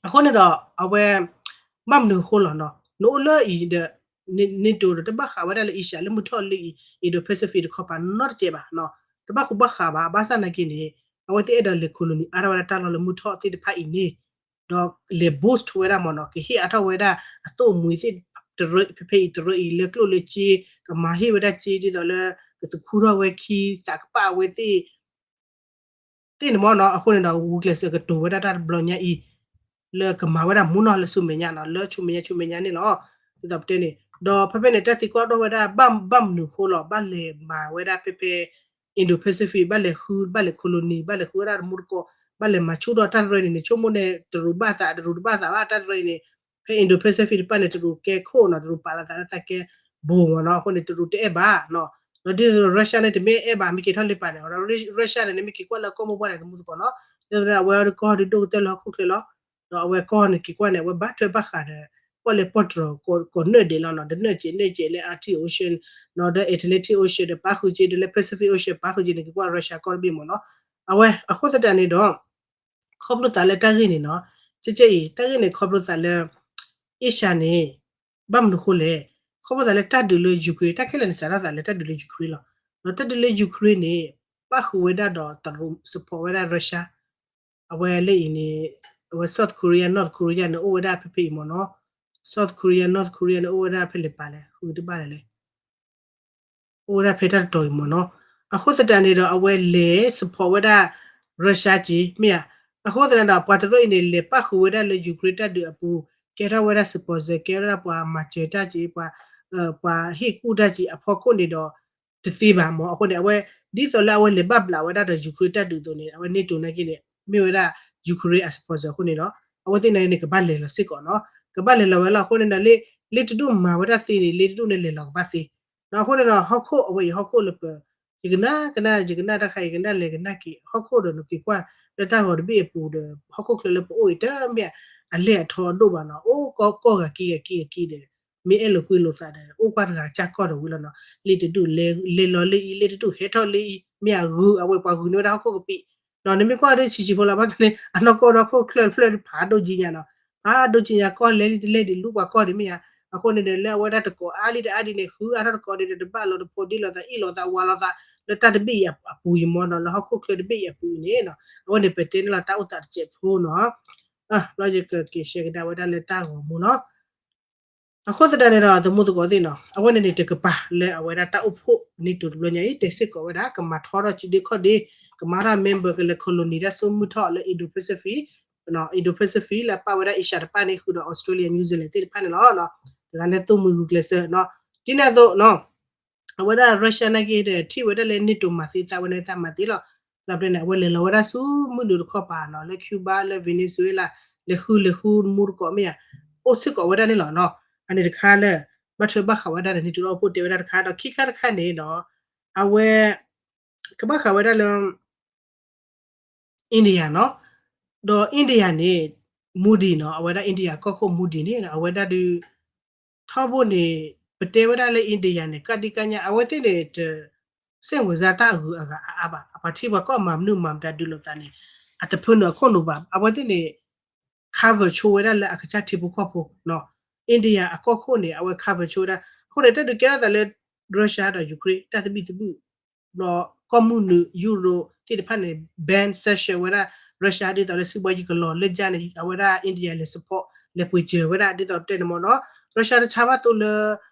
အဃိန့ၣ်ဒီး အဝဲ ဘၣ်မနုၤအဃိလီၤနီၤ နအိၣ်လၢအံၤဒီး NATO ဒီးတဘၣ်ဃးဝဲဒၣ်လၢ Asia လၢမုၢ်ထီၣ်လၢအံၤ Indo-Pacific တခီပၤနီတစဲးဘၣ်နီၤ, တဘၣ်ဃူဘၣ်ဃးဘၣ် ဘၣ်ဆၣ်နာ်က့န့ၣ် အဝဲသ့ၣ်အဲၣ်ဒိးလဲၤ colony အါထီၣ်ဝဲဒၣ်တၢ်လီၢ်လၢမုၢ်ထီၣ်သ့ၣ်တဖၣ်အံၤန့ၣ် ဒီးလဲၤ boost ဝဲဒၣ်မ့ၢ်နီၤ ကဟ့ၣ်အါထီၣ်ဝဲဒၣ်အသိၣ်အမှံၤသ့ၣ် တရၢ ဖဲဖဲအံၤတရၢအံၤလၢကျိၣ်လၢစ့ ကမၤဟ့ၣ်ဝဲဒၣ်စ့ဒ်သိးလၢ ကသူၣ်ခုထီၣ်ဝဲခံ သးကပာ်ဝဲသ့ၣ် သ့ၣ်န့ၣ်မ့ၢ်နီၤ အဃိန့ၣ်ဒီး ဂုာ်ကျဲးစၢးကတိၤဝဲဒၣ်တၢ်တဘျီညါအံၤ လၢကမၤဝဲဒၣ်မူနီၤလၢဆူမဲာ်ညါနီၤ လၢဆူမဲာ်ညါဆူမဲာ်ညါန့ၣ်လီၤ. ဒ်သိးပတဲန့ၣ် ဒီးဖဲဖဲန့ၣ် တၢ်သံကွၢ်ဒိၣ်ဝဲဒၣ် ဘၣ် ဘၣ်မနုၤအဃိလီၤ ဘၣ်လဲၤမၤဝဲဒၣ်ဖဲဖဲ Indo-Pacific ဘၣ်လဲၤဃု ဘၣ်လဲၤ colony ဘၣ်လဲၤဃုဝဲဒၣ်တမူတကိး ဘၣ်လဲၤမၤဆူၣ်ထီၣ်တၢ်တရၢန့ၣ်န့ၣ် ဆိကမိၣ်န့ၣ် တရူးဘၣ်သး တရူးတဘၣ်သးဘၣ် တၢ်တရၢအံၤန့ၣ် ဖဲ Indo-Pacific တဖၣ်န့ၣ် တရူးကဲခိၣ်နီၤ တရူးပာ်လီၤသးလၢသးကဲဘိမ့ၢ်နီၤ အဃိန့ၣ် တရူးတအဲၣ်ဘၣ်နီၤ ဒီးဒ်သိး Russia န့ၣ် တမ့ၢ်အဲၣ်ဘၣ် မ့ၢ်က့ၤထီၣ်လၢပာ်န့ၣ် ဒီး Russia န့ၣ် နမ့ၢ်က့ၤကွၢ်လၢကီၢ်မိၢ်ပှၢ်န့ၣ် တမူသကိးနီၤ ဒ်သိးအဝဲကီၢ်ဒုးဒိၣ်ကတၢၢ်လၢဟီၣ်ခိၣ်ချၢလီၤ ဒီးအဝဲကီၢ်န့ၣ်က့ၤကွၢ်န့ၣ် အဝဲဘၣ်ထွဲဘၣ်ဃးဒီး ပီၣ်လဲၣ်ပီၣ်တြီၤ ကိးနၢၣ်ဒဲးလီၤနီၤ ဒီးနၢၣ်စဲးနၢၣ်စဲးလၢ Arctic Ocean နီၤ ဒီး Atlantic Ocean ဒီးပာ်ဃုာ်က့ ဒီးလၢ Pacific Ocean ပာ်ဃုာ်က့န့ၣ် က့ၤကွၢ် Russia ကီၢ်တဘ့ၣ်မ့ၢ်နီၤ အဝဲအဃိသတးန့ၣ်ဒီး ခီဖျိသးလၢတၢ်ဂ့ၢ်န့ၣ်နီၤ ကဲကဲအံၤ တၢ်ဂ့ၢ်န့ၣ် ခီဖျိသးလၢ Asia န့ၣ် ဘၣ်မနုၤအဃိလဲၣ် ခီဖျိသးလၢတၢ်ဒုးလၢ Ukraine တၢ်ခဲလၢာ်န့ၣ် စးထီၣ်သးလၢတၢ်ဒုးလၢ Ukraine လီၤ. ဒီးတၢ်ဒုးလၢ Ukraine န့ၣ် ပၣ်ဃုာ်ဝဲဒၣ်ဒီးတရူး support ဝဲဒၣ် Russia အဝဲလၢအံၤန့ၣ် အဝဲ South Korea North Korea န့ၣ် အိၣ်ဝဲဒၣ်ဖဲဖဲအံၤမ့ၢ်နီၤ South Korea North Korea န့ၣ် အိၣ်ဝဲဒၣ်ဖဲလဲၣ်ပာ်လဲၣ် ဃုတဘၣ်လဲၣ်လဲၣ် အိၣ်ဝဲဒၣ်ဖဲတၢ်တတီၤအံၤမ့ၢ်နီၤ. အဃိသတးန့ၣ်ဒီး အဝဲလဲၤ support ဝဲဒၣ် Russia က့ မ့ၢ်ဧါ. အဃိသတးဒီး ပှၤတရူးအံၤန့ၣ် လဲၤပၣ်ဃုာ်ဝဲဒၣ်လၢ Ukraine တၢ်ဒုးအပူၤ ကဲထီၣ်ဝဲဒၣ် sponsor ကဲထီၣ်ဝဲဒၣ်ပှၤမၤစၢၤတၢ်က့ ပှၤ ပှၤဟ့ၣ်ကူၣ်တၢ်က့အဖီခိၣ်န့ၣ်ဒီး တသ့ဘၣ်မ့ၢ် အဃိန့ၣ် အဝဲ ဒ်သိးလၢအဝဲလဲၤဘၣ်ဘျးဝဲဒၣ်ဒီး Ukraine တၢ်ဒုးအသိးန့ၣ် အဝဲ NATO နာ်က့န့ၣ် မ့ၢ်ဝဲဒၣ် Ukraine အ sponsor အဃိန့ၣ်ဒီး အဝဲသ့ၣ်နာ်က့န့ၣ် ကဘၣ်လဲၤလီၤစ့ၢ်ကီးနီၤ ကဘၣ်လဲၤလီၤဝဲလီၤ. အဃိန့ၣ်ဒီး လ့ လ့တဒူၣ်မၤဝဲဒၣ်သ့န့ၣ် လ့တဒူၣ်န့ၣ်လဲၤလီၤကဘၣ်သ့ အဃိန့ၣ်ဒီး ဟီၣ်ခိၣ်အဝဲအံၤ ဟီၣ်ခိၣ်လၢပ ယကနၣ်ကနၣ် ယကနၣ်တၢ်ခါ ယကနၣ်လဲၤကနၣ်က့ၤ ဟီၣ်ခိၣ်ဒီးနက့ၤကွၢ် လၢတၢ်ဂီၤတဘ့ၣ်အပူၤဒီး ဟီၣ်ခိၣ်ချၢလၢပအိၣ်အံၤ တမ့ၢ်အလဲၢ်အထီအဒိၣ်ဘၣ်နီၤ အိၣ်ကီၢ်ကီၢ်ဂၤက့ၤဂၤက့ၤဂၤက့ၤဒီး မ့ၢ်အဲၣ်လိာ်ကွံလိာ်သးဒီး အိၣ်ကွၢ်တဂၤကၢ်ကီၢ်ဒီးဝံၤလီၤနီၤ လ့တဒူၣ်လဲၤလီၤလၢအံၤ လ့တဒူၣ်ဟဲထီၣ်လၢအံၤ မ့ၢ်အဂုၤအဝဲပှၤဂုၤန့ၢ်ဝဲဒၣ်ဟီၣ်ခိၣ်ကပံာ် နီၤ နမ့ၢ်ကွၢ်ဒီးဆံးဆံးဖိလီၤ ဘၣ်ဆၣ်န့ၣ် အနီၢ်ကီၢ်ဒီးဟီၣ်ခိၣ်ချၢတဖျၢၣ်ဖးဒိၣ်ကံညါနီၤ ဖးဒိၣ်ကံညါကီၢ်လဲၤလံတလဲၤဒံးလူပှၤကီၢ်ဒံးမ့ၢ်ဧါ အဃိန့ၣ်ဒီး လၢအဝဲဒၣ်တကိးအါလံတအါဒ်န့ၣ် ဃုအါထီၣ်တကိးဒံးဒီး တဘၣ်လီၤတဖိးဒ့လိာ်သးအ့ၣ်လိာ်သးဝးလိာ်သး လၢတၢ်တဘ့ၣ်အံၤအပူၤအံၤမ့ၢ်နီၤ လၢဟီၣ်ခိၣ်ချၢတဘ့ၣ်အံၤအပူၤအံၤန့ၣ်နီၤ အဝဲန့ၣ်ပတဲန့ၣ်လီၤတၢ်အိၣ်သးတစဲးဖိနီၤ လီၤယကက့ၤရှဲကဒါဝဲဒၣ်လၢတၢ်ဂီၤမူနီၤ အဃိသတးန့ၣ်ဒီး သမူသကိးသ့ၣ်နီၤအဝဲန့ၣ်န့ၣ်တကပၤလၢအဝဲဒၣ်တၢ်အိၣ်ဖှိၣ် NATO တဘျီညါအံၤ တဲစ့ၢ်ကီးဝဲဒၣ် ကမၤထီထီၣ်စုဒ့ခီၣ်ဒ့ ကမၤထီၣ် member ကလဲၤ colony တၢ်စိမုၢ်ထီၣ်လၢ Indo-Pacific Indo-Pacific လၢအပာ်ဝဲဒၣ် Asia တဖၣ်န့ၣ် ဃုာ်ဒီး Australia New Zealand သ့ၣ်တဖၣ်န့ၣ်လီၤ. တဂၤလၢသိၣ်မှံဂုာ်ကျဲးစၢးနီၤ. ဒ်န့ၣ်အသိးနီၤ အဝဲဒၣ် Russia နာ်က့ဒီး ထံၣ်ဝဲဒၣ်လၢ NATO မၤသ့သးဝဲန့ၣ် သးမၤသ့လီၤ. ဒီးဖဲန့ၣ် အဝဲလဲၤလီၤဝဲဒၣ်ဆူမုၢ်နုာ်တခီပၤနီၤ လၢ Cuba လၢ Venezuela လဲၤဃုလဲၤဃုမူတကိးမ့ၢ်ဧါ အိၣ်စ့ၢ်ကီးဝဲဒၣ်န့ၣ်လီၤနီၤ. အန့ၣ်တခါလၢ ဘၣ်ထွဲဘၣ်ဃးဝဲဒၣ်ဒီး NATO တၢ်အိၣ်ဖှိၣ်တဲဝဲဒၣ်တခါ ဒီးခံခါတခါန့ၣ်နီၤ အဝဲ ကဘၣ်ဃးဝဲဒၣ်လၢ India နီၤ. ဒီး India န့ၣ် Modi နီၤ အဝဲဒၣ် India ကီၢ်ခိၣ် Modi န့ၣ် အဝဲဒၣ်ဒုး ထီဘိန့ၣ် ပတဲဝဲဒၣ်လၢ India န့ၣ် ကးဒံကးညါ အဝဲသ့ၣ်န့ၣ် တ စဲၣ်ဝဲၤစၢ်တၢ်အဂုၤအဂၤအါအါဘၣ်. အပှၤထံၣ်ပှၤကီၢ်မၤမနုၤမၤမတၤဒုးလိာ်သးန့ၣ် အတဖၢနုာ်အခိၣ်နူာ်ဘၣ်. အဝဲသ့ၣ်န့ၣ် cover ဆိဝဲဒၣ်လၢအကစၢ်ထံဖိကီၢ်ဖိနီၤ. India အကီၢ်ခိၣ်န့ၣ် အဝဲ cover ဆိဝဲဒၣ်. အဃိန့ၣ် တၢ်ဒုးကဲထီၣ်သးလၢ Russia ဒီး Ukraine တၢ်သဘံၣ်သဘုၣ် ဒီးကီၢ်မုၢ်နုာ် Europe သ့ၣ်တဖၣ်န့ၣ် ban sanction ဝဲဒၣ် Russia ဒ်သိးလၢစံးဘီယံၤကလီၤလၢကၠါန့ၣ် အဝဲဒၣ် India လဲၤ support လဲၤပှ့ၤစၢၤဝဲဒၣ် ဒ်သိးတဲန့ၣ်မ့ၢ်နီၤ. Russia တဆါဘၣ်သိလၢ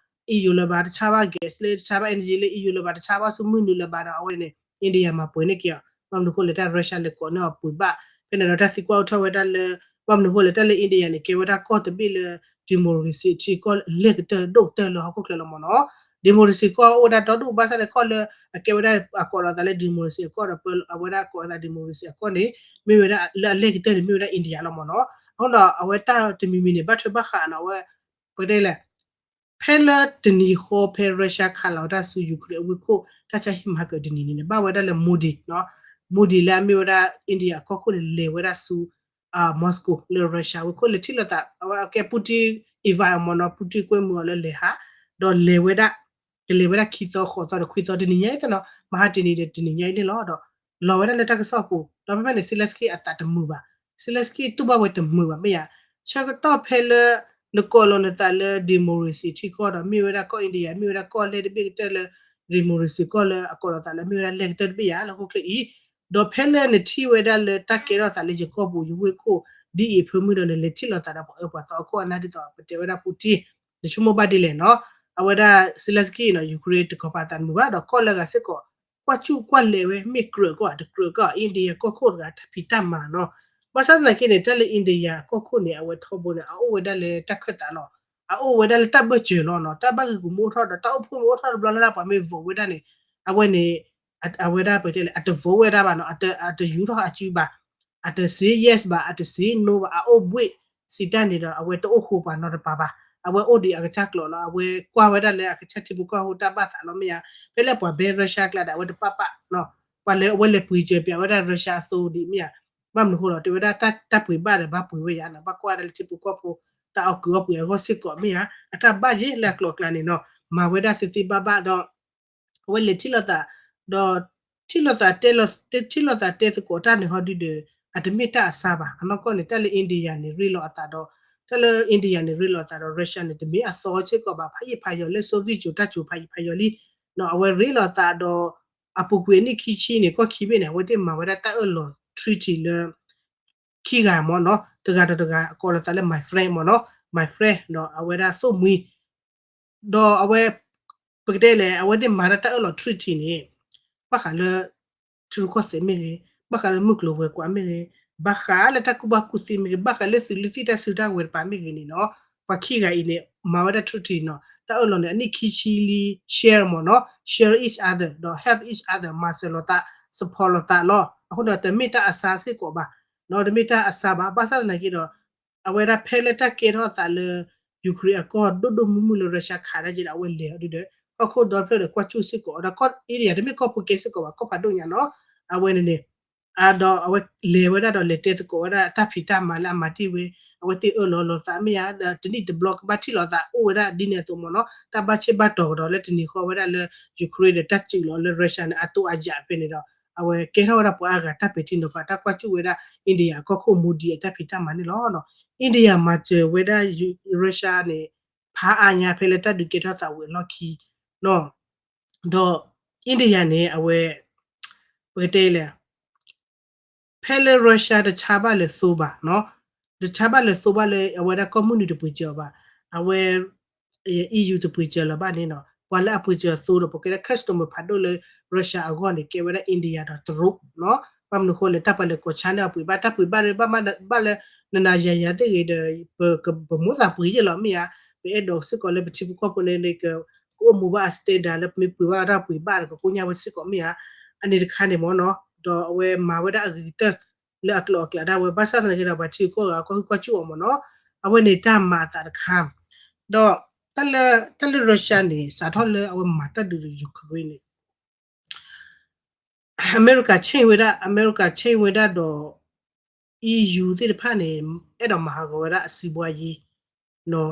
E U လၢၤဘၣ် တဆါဘၣ် gas လၢ တဆါဘၣ် energy လၢ E U လၢၤဘၣ်တဆါဘၣ်ဆူမုၢ်နုာ်လၢၤဘၣ်ဒီး အဝဲန့ၣ် India မၤပှဲၤန့ၢ်က့ၤအီၤ ဘၣ်မနုၤဃိလဲၣ် တၢ် Russia လဲၤကိးန့ၢ်အီၤပှ့ၤဘၣ်. ဖဲန့ၣ်ဒီးတၢ်သံကွၢ်အိၣ်ထီၣ်ဝဲဒၣ်လၢ ဘၣ်မနုၤဃိလဲၣ် တၢ်လၢ India န့ၣ် ကဲဝဲဒၣ်ကီၢ်တဘ့ၣ်လၢ democracy ထံကီၢ်လၢအလဲၢ်ကတၢၢ်ဒိၣ်ကတၢၢ်လၢဟီၣ်ခိၣ်ချၢလီၤမ့ၢ်နီၤ. democracy ကီၢ်အိၣ်ဝဲဒၣ်ဒီဒူၣ်ဘၣ်ဆၣ်န့ၣ် ကီၢ်လၢအကဲဝဲဒၣ်အကိးလီၤသးလၢ democracy အကီၢ်ဒီး ပအဝဲဒၣ်ကိးလီၤသး democracy အကီၢ်န့ၣ် မ့ၢ်ဝဲဒၣ်လၢအလဲၢ်ကတၢၢ်န့ၣ် မ့ၢ်ဝဲဒၣ် India လီၤမ့ၢ်နီၤ. အဃိဒီးအဝဲတၢ်တမံၤမံၤန့ၣ် ဘၣ်ထွဲဘၣ်ဃးနီၤ အဝဲ ပကတဲလဲၣ် ဖဲလၢတနံၤဃီဖဲ Russia ခးလီၤတၢ်ဆူ Ukraine အဝ့ၢ်ခိၣ် တၢ်ဆါဟံၣ်မၤဟးကၢၤတနံၤန့ၣ်န့ၣ် ဘၣ်ဝဲဒၣ်လၢ Modi နီၤ Modi လၢအမ့ၢ်ဝဲဒၣ် India အကီၢ်ခိၣ်န့ၣ် လဲၤဝဲဒၣ်ဆူ Moscow လၢ Russia ဝ့ၢ်ခိၣ် လဲၤထံၣ်လိာ်သး အဝဲအကဲ Putin invite အီၤမ့ၢ်နီၤ Putin ကွဲမုာ်အီၤလၢလဲၤဟး ဒီးလဲၤဝဲဒၣ် ကလဲၤဝဲဒၣ်ခံသီဃိးသီဒီးခွံသီ တနံၤညါအံၤသ့ၣ်နီၤ မဟါတနံၤဒီးတနံၤညါအံၤန့ၣ်လီၤ. ဒီးလီၤဝဲဒၣ်လၢတၢ်ကစီၣ်ပူၤ ဒီးဖဲဖဲန့ၣ် Zelensky အသးတမုာ်ဘၣ်. Zelensky တူၢ်ဘၣ်ဝဲတမုာ်ဘၣ်မ့ၢ်ဧါ. ဆၢကတီၢ်ဖဲလၢ နကိးလီၤနသးလၢ democracy ထံကီၢ်ဒီး မ့ၢ်ဝဲဒၣ်ကီၢ် India မ့ၢ်ဝဲဒၣ်ကီၢ်လဲၢ်တဘ့ၣ်ကတၢၢ်လၢ democracy ကီၢ်လၢအကိးလီၤသးလၢ မ့ၢ်ဝဲဒၣ်လဲၢ်ကတၢၢ်တဘ့ၣ်ယၤလၢဟီၣ်ခိၣ်ချၢအံၤ ဒီးဖဲလၢနထံၣ်ဝဲဒၣ်လၢတၢ်ကဲထီၣ်သးလၢယကီၢ်ပူၤယဝ့ၢ်ခိၣ် ဒ်အံၤအဖၢမုၢ်ဒီး နလဲၤထံၣ်လိာ်သးဒီးပှၤအၢပှၤသီအခိၣ်အနၢ်ဒ်သိး ပတဲဝဲဒၣ် Putin နဆိကမိၣ်ဘၣ်ဒ်လဲၣ်နီၤ. အဝဲဒၣ် Zelensky နီၤ Ukraine တကီၢ်ပၤသးတမုာ်ဘၣ် ဒီးကီၢ်လၢအဂၤစ့ၢ်ကီး ကွၢ်ကူၣ်ကွၢ်လဲၤဝဲ မ့ၢ်ကြၢးကီၢ်ဧါ တကြၢးကီၢ်ဧါ India ကီၢ်ခိၣ်တဂၤတၢ်ဖံးတၢ်မၤနီၤ. ဘၣ်ဆၣ်သနာ်က့န့ၣ် တၢ်လၢ India ကီၢ်ခိၣ်န့ၣ် အဝဲထီဘိန့ၣ် အအိၣ်ဝဲဒၣ်လၢတၢ်ခၢၣ်သးလီၤ. အအိၣ်ဝဲဒၣ်လၢတၢ်ဘၢၣ်စၢၤလီၤနီၤ. တၢ်ဘၣ်ဂ့ၢ်ဂီၢ်မ့ၢ်အိၣ်ထီၣ်ဒီး တၢ်အိၣ်ဖှိၣ်မ့ၢ်အိၣ်ထီၣ်တဘျီလၢ်လၢ် ပှၤမ့ၢ် vote ဝဲဒၣ်န့ၣ် အဝဲန့ၣ် အဝဲဒၣ်ပတဲလဲၣ် အတ vote ဝဲဒၣ်ဘၣ်နီၤ အတယူၤထီၣ်အစုဘၣ် အတစ့ yes ဘၣ် အတစ့ no ဘၣ် အအိၣ်ဘှ့ၣ် စံးတၢ်န့ၣ်ဒီး အဝဲတအိၣ်ဃိပှၤနီတပၤဘၣ် အဝဲအိၣ်ဒံးအကစၢ်ကျိာ်လီၤ အဝဲကွၢ်ဝဲဒၣ်လၢအကစၢ်ထံဖိကီၢ်ဖိတၢ်ဘၣ်သးလီၤမ့ၢ်ဧါ ဖဲလၢပှၤဘဲ Russia ကျါဒီး အဝဲတပာ်ပာ် ပှၤလဲၤအဝဲလဲၤပှ့ၤစၢၤပၠးဝဲဒၣ် Russia အသိဒံးမ့ၢ်ဧါ ဘၣ်မနုၤဃိဒီး တဲဝဲဒၣ်တၢ်ပှ့ၤဘၣ်ဒီးဘၣ်ပှ့ၤဝဲယၤနီၤ ဘၣ်ကွၢ်ဝဲဒၣ်လၢထံဖိကီၢ်ဖိ တၢ်အီၣ်ကုးအီပှ့ၤအဂီၢ်စ့ၢ်ကီးမ့ၢ်ဧါ အတၢ်ဘၣ်ယဲလၢအကျိာ်အကျါန့ၣ်နီၤ မၤဝဲဒၣ်သ့သ့ဘၣ်ဘၣ်ဒီး အဝဲလဲၤထံၣ်လိာ်သး ဒီး ထံၣ်လိာ်သးတဲလီၤ ထံၣ်လိာ်သးတဲသကိးတၢ်န့ၣ်ဟီဒုဒီး အတမ့ၢ်တၢ်အဆါဘၣ် အနီၢ်ကီၢ်န့ၣ် တၢ်လၢ India န့ၣ် ရ့လိာ်အသးဒီး တၢ်လၢ India န့ၣ် ရ့လိာ်အသးဒီး Russia န့ၣ် တမ့ၢ်အသီစ့ၢ်ကီးဘၣ် ဖးယံာ်ဖးယီၤလၢ Soviet ကၠိၤတၢ်ကၠိၤဖးယံာ်ဖးယီၤလံ အဝဲရ့လိာ်အသးဒီး အပူၤကွံာ်အနံၣ်ခံဆံန့ၣ် ကီၢ်ခံဘ့ၣ်န့ၣ် အဝဲသ့ၣ်မၤဝဲဒၣ်တၢ်အၢၣ်လီၤ treaty လၢ ခံဂၤမ့ၢ်နီၤ တဂၤဒီးတဂၤ ကိးလီၤသးလၢ my friend မ့ၢ်နီၤ my friend ဒီးအဝဲဒၣ်သိၣ်မှံ ဒီးအဝဲ ပကတဲလဲၣ် အဝဲသ့ၣ်မၤတၢ်တၢ်အၢၣ်လီၤ treaty န့ၣ် ဘၣ်ဃးလၢ ထံရူၢ်ကီၢ်သဲးမ့ၢ်ဂ့ၤ, ဘၣ်ဃးလၢမုၢ်ကျိၤဝဲၤကွာ်မ့ၢ်ဂ့ၤ, ဘၣ်ဃးလၢတၢ်ကူၣ်ဘၣ်ကူၣ်သ့မ့ၢ်ဂ့ၤ, ဘၣ်ဃးလၢသုးလၢသံၣ်တၢ်စုတၢ်ဝဲၤတပၤမ့ၢ်ဂ့ၤန့ၣ်နီၤ, ပှၤခံဂၤအံၤန့ၣ် မၤဝဲဒၣ် treaty နီၤ, တၢ်အၢၣ်လီၤန့ၣ် အနံၣ်ခံဆံလံ share မ့ၢ်နီၤ, share each other ဒီး help each other မၤစၢၤလိာ်သး support လိာ်သးလီၤ. အဃိန့ၣ် တမ့ၢ်တၢ်အဆါစ့ၢ်ကီးဘၣ်, တမ့ၢ်တၢ်အဆါဘၣ်, ဘၣ်ဆၣ်သနာ်က့ဒီး အဝဲဒၣ်ဖဲလၢတၢ်ကဲထီၣ်သးလၢ Ukraine အကီၢ်ဒိၣ်ဒိၣ်မုၢ်မုၢ်လၢ Russia ခးတၢ်က့ဒီး အဝဲလဲၤအီၤဒုဒီး ဟီၣ်ခိၣ်ဒီဖျၢၣ်ဒီးကွၢ်စူၣ်စ့ၢ်ကီးအီၤဒီး ကီၢ် India တမ့ၢ်ကီၢ်ဖိကဲစ့ၢ်ကီးဘၣ် ကီၢ်ဖးဒိၣ်ညါနီၤ, အဝဲန့ၣ်န့ၣ် အဒီးအဝဲလဲၤဝဲဒၣ်ဒီးလဲၤတဲသကိးဝဲဒၣ်တၢ်ဖံးတၢ်မၤလၢအမၤတ့ၢ်ဝဲ, အဝဲသ့ၣ်အၢၣ်လီၤလိာ်သးမ့ၢ်ဧါ, ဒီးတနံၣ်တဘျီကဘၣ်ထံၣ်လိာ်သးအိၣ်ဝဲဒၣ်ဒ်န့ၣ်အသိးမ့ၢ်နီၤ, တၢ်ဘၣ်ဆ့ၣ်ဘၣ်တီၤကဒီးလၢတနံၤဃီဝဲဒၣ်လၢ Ukraine ဒီးတၢ်စုၣ်လီၤလၢ Russia န့ၣ် အတိၢ်အယၢ်ဖဲန့ၣ်ဒီး အဝဲကဲထီၣ်ဝဲဒၣ်ပှၤအါဂၤတၢ်ပဲာ်ထံနီၤဖး တၢ်ကွၢ်စူၣ်ဝဲဒၣ် India အကီၢ်ခိၣ် Modi အတၢ်ဖံးတၢ်မၤန့ၣ်လီၤ. India မၤစၢၤဝဲဒၣ် Russia န့ၣ် ဖးအါညါဖဲလၢတၢ်ဒုးကဲထီၣ်သးဝံၤအလီၢ်ခံ ဒီး India န့ၣ် အဝဲ ပကတဲလဲၣ် ဖဲလၢ Russia တဆါဘၣ်လၢသိဘၣ်နီၤ, တဆါဘၣ်လၢသိဘၣ်လၢအဝဲဒၣ်ကီၢ်မုၢ်နုာ်တပှ့ၤစၢၤအီၤဘၣ်, အဝဲ EU တပှ့ၤစၢၤလၢၤဘၣ်န့ၣ်နီၤ, ပှၤလၢအပှ့ၤစၢၤသိဒီး ပကဲဒၣ် customer ဖးဒိၣ်လၢ Russia အဂီၢ်န့ၣ် ကဲဝဲဒၣ် India ဒီးတရူးနီၤ, ဘၣ်မနုၤအဃိလဲၣ် တၢ်ပှၤလဲၤကိးဆါန့ၢ်အီၤပှ့ၤဘၣ် တၢ်ပှ့ၤဘၣ်ဒီး ဘၣ်လၢ နနၤယၤယၤသ့ၣ်ဂ့ၤဒီး ပမိၢ်သးပှ့ၤယဲၢ်လီၤမ့ၢ်ဧါ, ပအဲၣ်ဒိးစ့ၢ်ကီးလၢပထံပကီၢ်ဖိန့ၣ် ကအိၣ်မူဘၣ်အ standard လၢပမ့ၢ်ပှ့ၤဘၣ်တၢ်ပှ့ၤဘၣ်ဒီး ကကိညၢ်ဝဲစ့ၢ်ကီးမ့ၢ်ဧါ, အန့ၣ်တခါန့ၣ်မ့ၢ်နီၤ, ဒီးအဝဲမၤဝဲဒၣ်အဂ့ၤကတၢၢ်လၢအကျိၤအကျဲဒၣ်ဝဲ ဘၣ်ဆၣ်သနာ်က့ဒီး ပှၤထံဂုၤကီၢ်ဂၤကွၢ်ဟုၣ်ကွၢ်စူၣ်အီၤမ့ၢ်နီၤ, အဝဲန့ၣ်တၢ်မၤအသးတခါ, ဒီး တၢ်လၢ Russia န့ၣ် စးထီၣ်လၢအဝဲမၤတၢ်ဒုးဒီး Ukraine န့ၣ် အမဲရကၤ change ဝဲဒၣ် အမဲရကၤ change ဝဲဒၣ်ဒီး EU သ့ၣ်တဖၣ်န့ၣ် အဲၣ်ဒိးမၤဟးဂီၤဝဲဒၣ်အစီးပွားရေး ခီ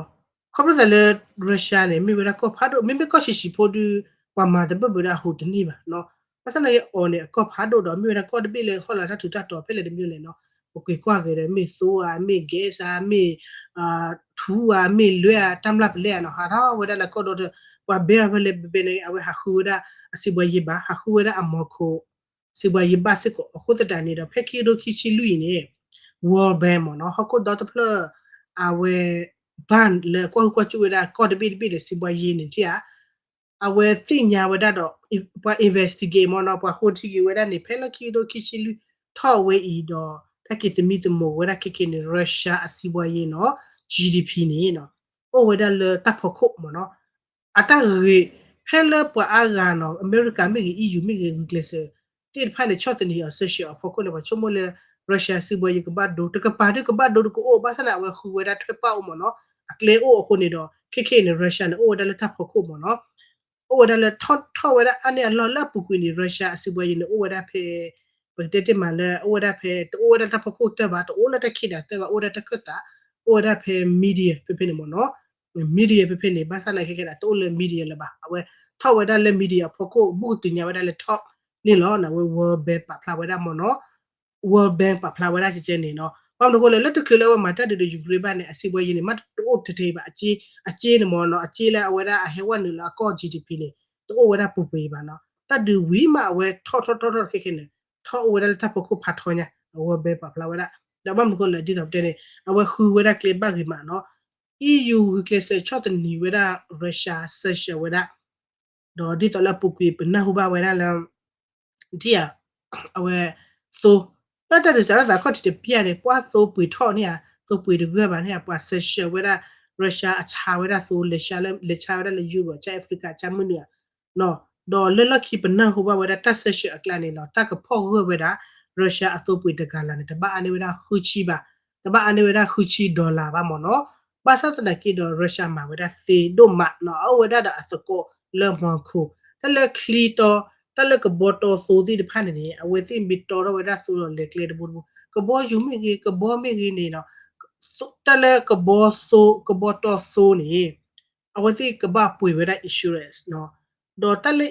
ဖျိသးလၢ Russia န့ၣ် မ့ၢ်ဝဲဒၣ်ကီၢ်ဖးဒိၣ် မ့မ့ၢ်ကီၢ်ဆံးဆံးဖိဒုး ပှၤမၤတဘၣ်ဘၣ်ဒီးအဟူးတန့ၢ်ဘၣ်နီၤ, ဘၣ်ဆၣ်သနာ်က့အီၤန့ၣ် အကီၢ်ဖးဒိၣ်ဒီး မ့ၢ်ဝဲဒၣ်ကီၢ်တဘ့ၣ်လၢဟီၣ်လာ်တၢ်ထူးတၢ်တီၤဖဲလဲၣ်တမံၤလဲၣ်နီၤ, ပကွၢ်က့ၤဒီး မ့ၢ်သိဧါ မ့ၢ် gas ဧါ မ့ၢ် ထူဧါ မ့ၢ်လွဲဧါ တၢ်မျၢ်ပလဲဧါနီၤ ဟးထီၣ်ဝဲဒၣ်လၢကီၢ်ဒီတၢၢ် ပှၤဘဲအီၤဖဲလဲၣ်ဘဲဘဲန့ၣ် အဝဲဟးဃုဝဲဒၣ်အစီးပွားရေးဘး ဟးဃုဝဲဒၣ်အ Moscow စီးပွားရေးဘးစ့ၢ်ကီး အဃိသတးန့ၣ်ဒီး ဖဲခံကထိခံဆံလွံၢ်အံၤန့ၣ် World Bank မ့ၢ်နီၤ ဟီၣ်ခိၣ်ဒီတဖျၢၣ် အဝဲ ဘၣ်လၢကွၢ်ဟုၣ်ကွၢ်စူၣ်ဝဲဒၣ်ကီၢ်တဘ့ၣ်တဘ့ၣ်လၢစီးပွားရေးန့ၣ်ထံၣ်ဧါ အဝဲသ့ၣ်ညါဝဲဒၣ်ဒီး ပှၤ investigate မ့ၢ်နီၤ ပှၤဃိထံက့ၤဝဲဒၣ်န့ၣ် ဖဲလၢခံကထိခံဆံလွံၢ်ထီၣ်ဝဲအံၤဒီး တၢ်က့ၤသမံသမိးဝဲဒၣ်ခဲက့န့ၣ် Russia အစီးပွားရေးနီၤ GDP န့ၣ် အိၣ်ဝဲဒၣ်လၢတၢ်ဖီခိၣ်မ့ၢ်နီၤ အတၢ်ဂ့ၤ ဖဲလၢပှၤအါဂၤနီၤ အမဲရကၤမ့ၢ်ဂ့ၤ EU မ့ၢ်ဂ့ၤ ဂုာ်ကျဲးစၢး သ့ၣ်တဖၣ်န့ၣ် ဆီၣ်သနံးအီၤ sanction အဖီခိၣ်လၢပှၤဆိကမိၣ်လၢ Russia စီးပွားရေးကဘၣ်ဒိ တကပၤဒုကဘၣ်ဒိတကအိၣ် ဘၣ်ဆၣ်န့ၣ် အဝဲဃုဝဲဒၣ်ထွဲပာ်အိၣ်မ့ၢ်နီၤ အကျဲအိၣ်အဃိန့ၣ်ဒီး ခဲခဲအံၤန့ၣ် Russia န့ၣ် အိၣ်ဝဲဒၣ်လၢတၢ်ဖီခိၣ်မ့ၢ်နီၤ အိၣ်ဝဲဒၣ်လၢထီၣ်ထီၣ်ဝဲဒၣ်အါန့ၢ်အလီၢ်လၢအပူၤကွံာ်န့ၣ် Russia အစီးပွားရေးန့ၣ် အိၣ်ဝဲဒၣ်ဖဲ ပကတဲတ့ၢ်မးလၢ အိၣ်ဝဲဒၣ်ဖဲ တအိၣ်ဝဲဒၣ်တၢ်ဖီခိၣ်တၢၢ်ဘၣ် တအိၣ်လၢတၢ်ခံးဒၣ်တၢၢ်ဘၣ် အိၣ်ဝဲဒၣ်တၢ်ခၢၣ်သး အိၣ်ဝဲဒၣ်ဖဲ median ဖဲဖဲန့ၣ်မ့ၢ်နီၤ median ဖဲဖဲန့ၣ် ဘၣ်ဆၣ်သနာ်က့ခဲခဲဒၣ် တအိၣ်လၢ median လၢၤဘၣ် အဝဲထီၣ်ဝဲဒၣ်လၢ median အဖီခိၣ် ဘူးကတုၤညါဝဲဒၣ်လၢ top န့ၣ်လီၤ အဝဲ World Bank ပာ်ဖျါဝဲဒၣ်မ့ၢ်နီၤ World Bank ပာ်ဖျါဝဲဒၣ်ကဲကဲန့ၣ်နီၤ ဘၣ်မနုၤအဃိလဲၣ် လၢတချုးလၢအဝဲမၤတၢ်ဒုးဒီး Ukraine ဘၣ်န့ၣ် အစီးပွားရေးန့ၣ် မ့ၢ်တအိၣ်ထဲထဲအံၤဘၣ် အစ့ အစ့န့ၣ်မ့ၢ်နီၤ အစ့လၢအဝဲဒၣ်အဟဲဝဲနုာ်လၢအကီၢ် GDP န့ၣ် တအိၣ်ဝဲဒၣ်ပူၤပှ့ၤအံၤဘၣ်နီၤ တၢ်ဒုးဝံၤမးအဝဲထီၣ်ထီၣ်ထီၣ်ထီၣ်ခဲခဲန့ၣ် ထီၣ်အိၣ်ဝဲဒၣ်လၢတၢ်ဖီခိၣ်ဖးထီညါ အဝဲ World Bank ပာ်ဖျါဝဲဒၣ် ဒီးဘၣ်မနုၤအဃိလဲၣ် ဒ်သိးပတဲန့ၣ် အဝဲဃုဝဲဒၣ်ကျဲဘၣ်ဂ့ၤမးနီၤ EU ဂုာ်ကျဲးစၢးဆီၣ်သနံးဝဲဒၣ် Russia sanction ဝဲဒၣ် ဒီးဒ်သိးလၢအပူၤကွံာ်ပနၢ်ဟူဘၣ်ဝဲဒၣ်လၢ ဒ်ဧါ အဝဲ သိ တၢ်တၢ်ဒုးစးထီၣ်သးခီၣ်ထံးတပျၢ်န့ၣ် ပှၤသိပှ့ၤထီၣ်န့ၣ်ဧါ သိပှ့ၤတဂၢၢ်ဘၣ်န့ၣ်ဧါ ပှၤ sanction ဝဲဒၣ် Russia အဆါဝဲဒၣ်သိ လဲၤဆါဝဲဒၣ်လၢ Europe ဆၢ Africa ဆၢမုၢ်နုာ်ဧါ ဒီးလၢလီၢ်ခံပနၢ်ဟူဘၣ်ဝဲဒၣ်တၢ် sanction အကျါန့ၣ်နီၤ တၢ်ကဖီၣ်ဂၢၢ်ဝဲဒၣ် Russia အသိပှ့ၤတဂၤလၢ်န့ၣ် တဘၣ်အါန့ၢ်ဝဲဒၣ်ဃုဆံဘၣ် တဘၣ်အါန့ၢ်ဝဲဒၣ်ဃုဆံ dollar ဘၣ်မ့ၢ်နီၤ ဘၣ်ဆၣ်သနာ်က့ဒီး Russia မၤဝဲဒၣ်သ့ဒိၣ်မးနီၤ အအိၣ်ဝဲဒၣ်ဒီးအသကိးလၢ Moscow တၢ်လၢချံတီ တၢ်လၢကဘီတီသိသ့ၣ်တဖၣ်န့ၣ်န့ၣ် အဝဲသ့ၣ်မ့ၢ်တီထီၣ်ဝဲဒၣ်သိဒီးလဲၤကျဲတဘိတဘိ ကဘီယူၤမ့ၢ်ဂ့ၤ ကဘီမ့ၢ်ဂ့ၤန့ၣ်နီၤ တၢ်လၢကဘီသိ ကဘီတီသိန့ၣ် အဝဲသ့ၣ်ကဘၣ်ပှ့ၤဝဲဒၣ် insurance နီၤ ဒီးတၢ်လၢ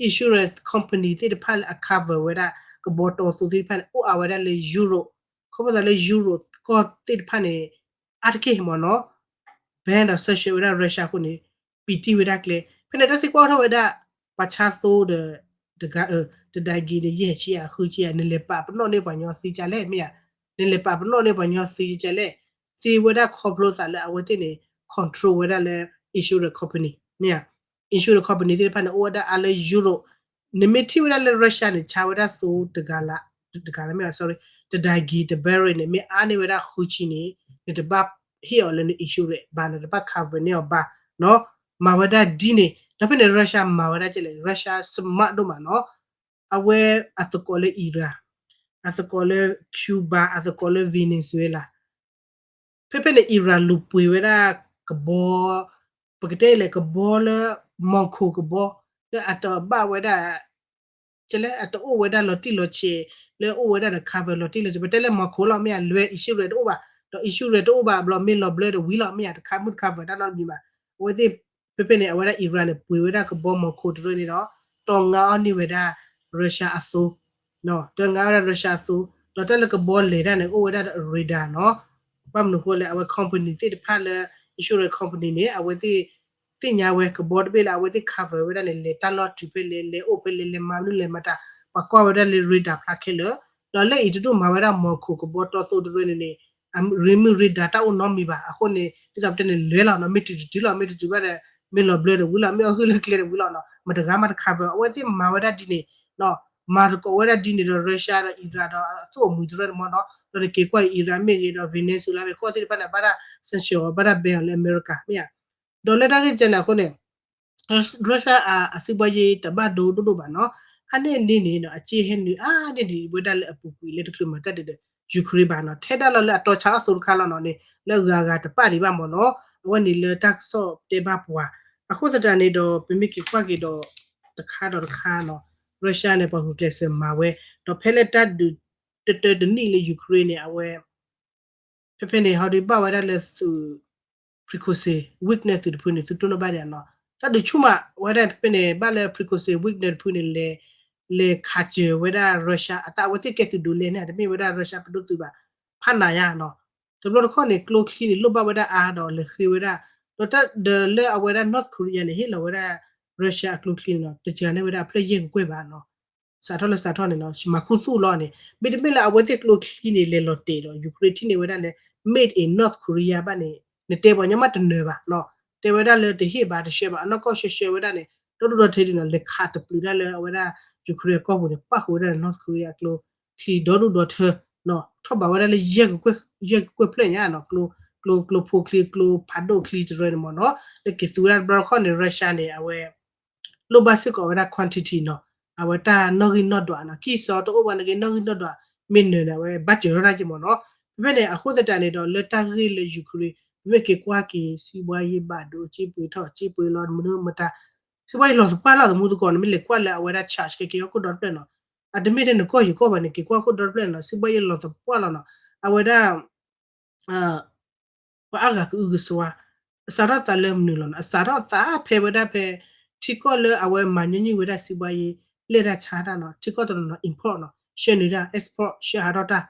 insurance company သ့ၣ်တဖၣ်လၢအ cover ဝဲဒၣ် ကဘီတီသိသ့ၣ်တဖၣ်န့ၣ် အိၣ်အါဝဲဒၣ်လၢ Europe ခီဖျိသးလၢ Europe ကီၢ်သ့ၣ်တဖၣ်န့ၣ် အါတက့ၢ်မ့ၢ်နီၤ ban ဒီး sanction ဝဲဒၣ် Russia အဃိန့ၣ် ပံာ်တံၢ်ဝဲဒၣ်ကျဲ ဖဲန့ၣ်တၢ်သံကွၢ်ထီၣ်ဝဲဒၣ် ပှၤဆါသိဒီး တဂၤ တဒါက့ၤဒီး ယဲၢ်ဆံဧါ ဃုဆံဧါ နလဲၤပာ်ပနီၣ်န့ၢ်ပှၤညီသံကလဲၣ် မ့ၢ်ဧါ နလဲၤပာ်ပနီၣ်န့ၢ်ပှၤညီသံကလဲၣ် သံဝဲဒၣ်ခီဖျိသးလၢအဝဲသ့ၣ်န့ၣ် control ဝဲဒၣ်လၢ insurance company မ့ၢ်ဧါ insurance company သ့ၣ်တဖၣ်န့ၣ် အိၣ်ဝဲဒၣ်အါလၢ Europe နမ့ၢ်ထံၣ်ဝဲဒၣ်လၢ Russia န့ၣ် ဆါဝဲဒၣ်သိတဂၤလၢ် တဂၤလၢ်မ့ၢ် sorry တဒါက့ၤ တ barrel န့ၣ် မ့ၢ်အါန့ၢ်ဝဲဒၣ်ဃုဆံန့ၣ် နတဘၣ်ဟ့ၣ်အီၤလၢန insurance ဘၣ် နတဘၣ် cover န့ၢ်အီၤဘၣ်နီၤ မၤဝဲဒၣ်ဒ်န့ၣ် ဒီးဖဲန့ၣ် Russia မၤဝဲဒၣ်ကဲလဲၣ် Russia smart ဒိၣ်မးနီၤ အဝဲအသကိးလၢ Iran အသကိးလၢ Cuba အသကိးလၢ Venezuela ဖဲဖဲန့ၣ် Iran လူၤပှ့ၤဝဲဒၣ်ကဘီ ပကတဲလဲၣ် ကဘီလၢ Moscow ကဘီ လၢအတဘၣ်ဝဲဒၣ် ကဲလဲၣ် အတအိၣ်ဝဲဒၣ်လီၤတံၢ်လီၤဆဲး လၢအိၣ်ဝဲဒၣ်ဒီး cover လီၤတံၢ်လီၤဆဲး ပတဲလၢ Moscow လီၤ မ့ၢ်အလွဲ insurance တအိၣ်ဘၣ် ဒီး insurance တအိၣ်ဘၣ်ဘျီ မ့ၢ်လီၤဘျၢဒီးဝံၤလီၤ မ့ၢ်အတခါမုၢ်တ cover တၢ်နီတမံၤဘၣ် အဝဲသ့ၣ် ဖဲဖဲန့ၣ် အဝဲဒၣ် Iran န့ၣ် ပှ့ၤဝဲဒၣ်ကဘီ Moscow တရၢန့ၣ်ဒီး တီၢ်ငါအီၣ်န့ၢ်ဝဲဒၣ် Russia အသိ တီၢ်ငါအီၣ်ဝဲဒၣ် Russia အသိ ဒီးတၢ်လၢကဘီလဲၤတၢ်န့ၣ် အိၣ်ဝဲဒၣ်ဒီး radar နီၤ ဘၣ်မနုၤအဃိလဲၣ် အဝဲ company သ့ၣ်တဖၣ်လၢ insurance company န့ၣ် အဝဲသ့ၣ် သ့ၣ်ညါဝဲကဘီတဘ့ၣ်လၢအဝဲသ့ၣ် cover ဝဲဒၣ်န့ၣ် လဲၤတၢ်လီၢ်တုၤဖဲလဲၣ် လဲၤအိၣ်ဖဲလဲၣ် လဲၤမၤမနုၤလဲၤမၤတၢ် ပှၤကွၢ်ဝဲဒၣ်လၢ radar ဖျါခဲလၢာ် ဒီးလၢအံၤတဒိၣ်မၤဝဲဒၣ် Moscow ကဘီတီသိတရၢန့ၣ်န့ၣ် ရ့မုၢ် radar တၢ်အိၣ်နီတမံၤဘၣ် အဃိန့ၣ် ဒ်သိးပတဲန့ၣ် လဲၤလီၤနီၤ မ့ၢ်တုၤတတုၤလီၤ မ့ၢ်တတုၤဘၣ်ဒီး မ့ၢ်လီၤဘျၢဒီးဝံၤလီၤ မ့ၢ်အီၣ်ဟုၣ်လၢကျဲဒီးဝံၤလီၤနီၤ မတဂၤမးတ cover အဝဲသ့ၣ်မၤဝဲဒၣ်ဒ်န့ၣ်နီၤ မၤသကိးဝဲဒၣ်ဒ်န့ၣ်ဒီး Russia ဒီး Iran ဒီးအသိၣ်အမှံၤတရၢန့ၣ်မ့ၢ်နီၤ, ဒီးနက့ၤကွၢ်အံၤ Iran မ့ၢ်ဂ့ၤဒီး Venezuela မ့ၢ်ဂ့ၤ ကီၢ်သ့ၣ်တဖၣ်န့ၣ် ဘၣ်ဒၣ် sanction အီၤ ဘၣ်ဒၣ် ban အီၤလၢအမဲရကၤမ့ၢ်ဧါ. ဒီးလၢတၢ်ဂ့ၢ်ကဲန့ၣ်အဃိန့ၣ် Russia အစံးဘှါယ့တဘၣ်ဒိဒိၣ်ဒိၣ်ဘၣ်နီၤ, အါန့ၢ်ဒ်န့ၣ်ဒီး အစ့ဟဲနုာ်အါန့ၢ်ဒံးဝဲဒၣ်လၢအပူၤကွံာ်လၢတချုးမၤတၢ်ဒုးဒီး Ukraine ဘၣ်နီၤ, ထဲဒၣ်လီၤလၢအတီဆါအသိးတခါလီၤနီၤန့ၣ် လၢအဂၤအဂၤတပၣ်ဒံးဘၣ်မ့ၢ်နီၤ, အဝဲန့ၣ်လၢတၢ်ကစီၣ်တဲဘၣ်ပှၤ, အဃိသတးန့ၣ်ဒီး ပမ့ၢ်က့ၤကွၢ်က့ၤဒီး တခါဒီးတခါနီၤ, Russia န့ၣ် ပှၤဂုာ်ကျဲးစၢးမၤဝဲ, ဒီးဖဲလၢတၢ်ဒုးတတၢတနံၣ်လၢ Ukraine န့ၣ် အဝဲ ဖဲဖဲန့ၣ် ဟီဒုးဘၣ်ဝဲဒၣ်လၢသုး Prigozhin Wagner သုးတဖုန့ၣ် သုတိၢ်နီၣ်ဘၣ်ဒံးနီၤ, တၢ်ဒုးဆူၣ်မးဝဲဒၣ်ဖဲဖဲန့ၣ် ဘၣ်လၢ Prigozhin Wagner တဖုန့ၣ် လဲၤခးစၢၤဝဲဒၣ် Russia အတၢ် အဝဲသ့ၣ်ကဲသုးဒိးလဲန့ၣ် တမ့ၢ်ဝဲဒၣ် Russia ပဒိၣ်သုးဘၣ်, ဖးနးယါနီၤ, တဘျီတခီၣ်န့ၣ် ကျိချံန့ၣ် လိၣ်ဘၣ်ဝဲဒၣ်အါဒီးလဲၤဃ့ဝဲဒၣ်, ဒီးတၢ်ဒုးလၢအဝဲဒၣ် North Korea န့ၣ် ဟ့ၣ်လီၤဝဲဒၣ် Russia အကျိချံန့ၣ်နီၤ တစှၤန့ၢ်ဝဲဒၣ်အဖျၢၣ်ယဲၢ်ကကွဲၢ်ဘၣ်နီၤ စးထီၣ်လၢစးထီၣ်န့ၣ်နီၤ မၤခူသူၣ်လီၤန့ၣ် မ့တမ့ၢ်လၢအဝဲသ့ၣ်ကျိချံန့ၣ် လဲၤလီၤတဲာ်ဒီး Ukraine ထံၣ်န့ၢ်ဝဲဒၣ်လၢ made in North Korea ဘၣ်န့ၣ် နတဲပှၤညီမးတနၢၤဘၣ်နီၤ, တဲဝဲဒၣ်လၢတဟ့ၣ်ဘၣ်တဆှၢဘၣ် အနီၢ်ကီၢ်ဆှၢဆှၢဝဲဒၣ်န့ၣ် ဒီဒူၣ်ဒီထၢဒ်နီၤ လဲၤခးတပျုာ်ဒၣ်လၢအဝဲဒၣ် Ukraine အကီၢ်ပူၤန့ၣ် ပၣ်ဃုာ်ဝဲဒၣ်လၢ North Korea အကျိချံဒီဒူၣ်ဒီထၢ ထီၣ်ဘးဝဲဒၣ်လၢ ယဲၢ်ကကွဲၢ်ဖျၢၣ်ညါနီၤ, ကျိဖိချံ ကျိဖးဒိၣ်ချံတရၢန့ၣ်မ့ၢ်နီၤ, လၢက့ၤသူဝဲဒၣ်တဘျီတခီၣ်န့ၣ် Russia န့ၣ် အဝဲ လိၣ်ဘၣ်စ့ၢ်ကီးဝဲဒၣ် quantity နီၤ, အဝဲတၢ်နီၣ်ဂံၢ်နီၣ်ဒွးနီၤ, ကံၢ်စီတအိၣ်ဘၣ်န့ၣ်က့ၤ နီၣ်ဂံၢ်နီၣ်ဒွး မ့ၢ်နၢၤန့ၣ် အဝဲဘၣ်စၢၤထီၣ်တၢ်က့ၤမ့ၢ်နီၤ, ဖဲဖဲန့ၣ် အဃိသတးန့ၣ်ဒီး လၢတၢ်ဂ့ၢ်လၢ Ukraine ပမ့ၢ်က့ၤကွၢ်က့ၤ စံးဘှါယ့ဘၣ်ဒိ စ့ပှ့ၤထီၣ်စ့ပှ့ၤလီၤ မနုၤမတၤ စံးဘှါယ့လီၤသပှၢ်လီၤ သမူသကိးန့ၣ် မ့ၢ်လဲၤကွၢ်လၢအဝဲဒၣ် charge က့ၤက့ၤဟီၣ်ခိၣ်ဒီတဖျၢၣ်နီၤ, အတမ့ၢ်ထဲနကီၢ်ယကီၢ်ဘၣ်န့ၣ် က့ၤကွၢ်ဟီၣ်ခိၣ်ဒီတဖျၢၣ်နီၤ, စံးဘှါယ့လီၤသပှၢ်လီၤနီၤ, အဝဲဒၣ် ပှၤအါဂၤကအုကစွါ, အစးထီၣ်သးလၢမနုၤလီၤနီၤ, အစးထီၣ်သးဖဲဝဲဒၣ်ဖဲ ထံကီၢ်လၢအဝဲမၤညီနုၢ်ဝဲဒၣ်စံးဘှါယ့ လဲၢ်တၢ်ဆါတၢ်နီၤ, ထံကီၢ်တနီၤနီၤ import နီၤ, ဆှၢနုာ်တၢ် export ဆှၢဟးထီၣ်တၢ်,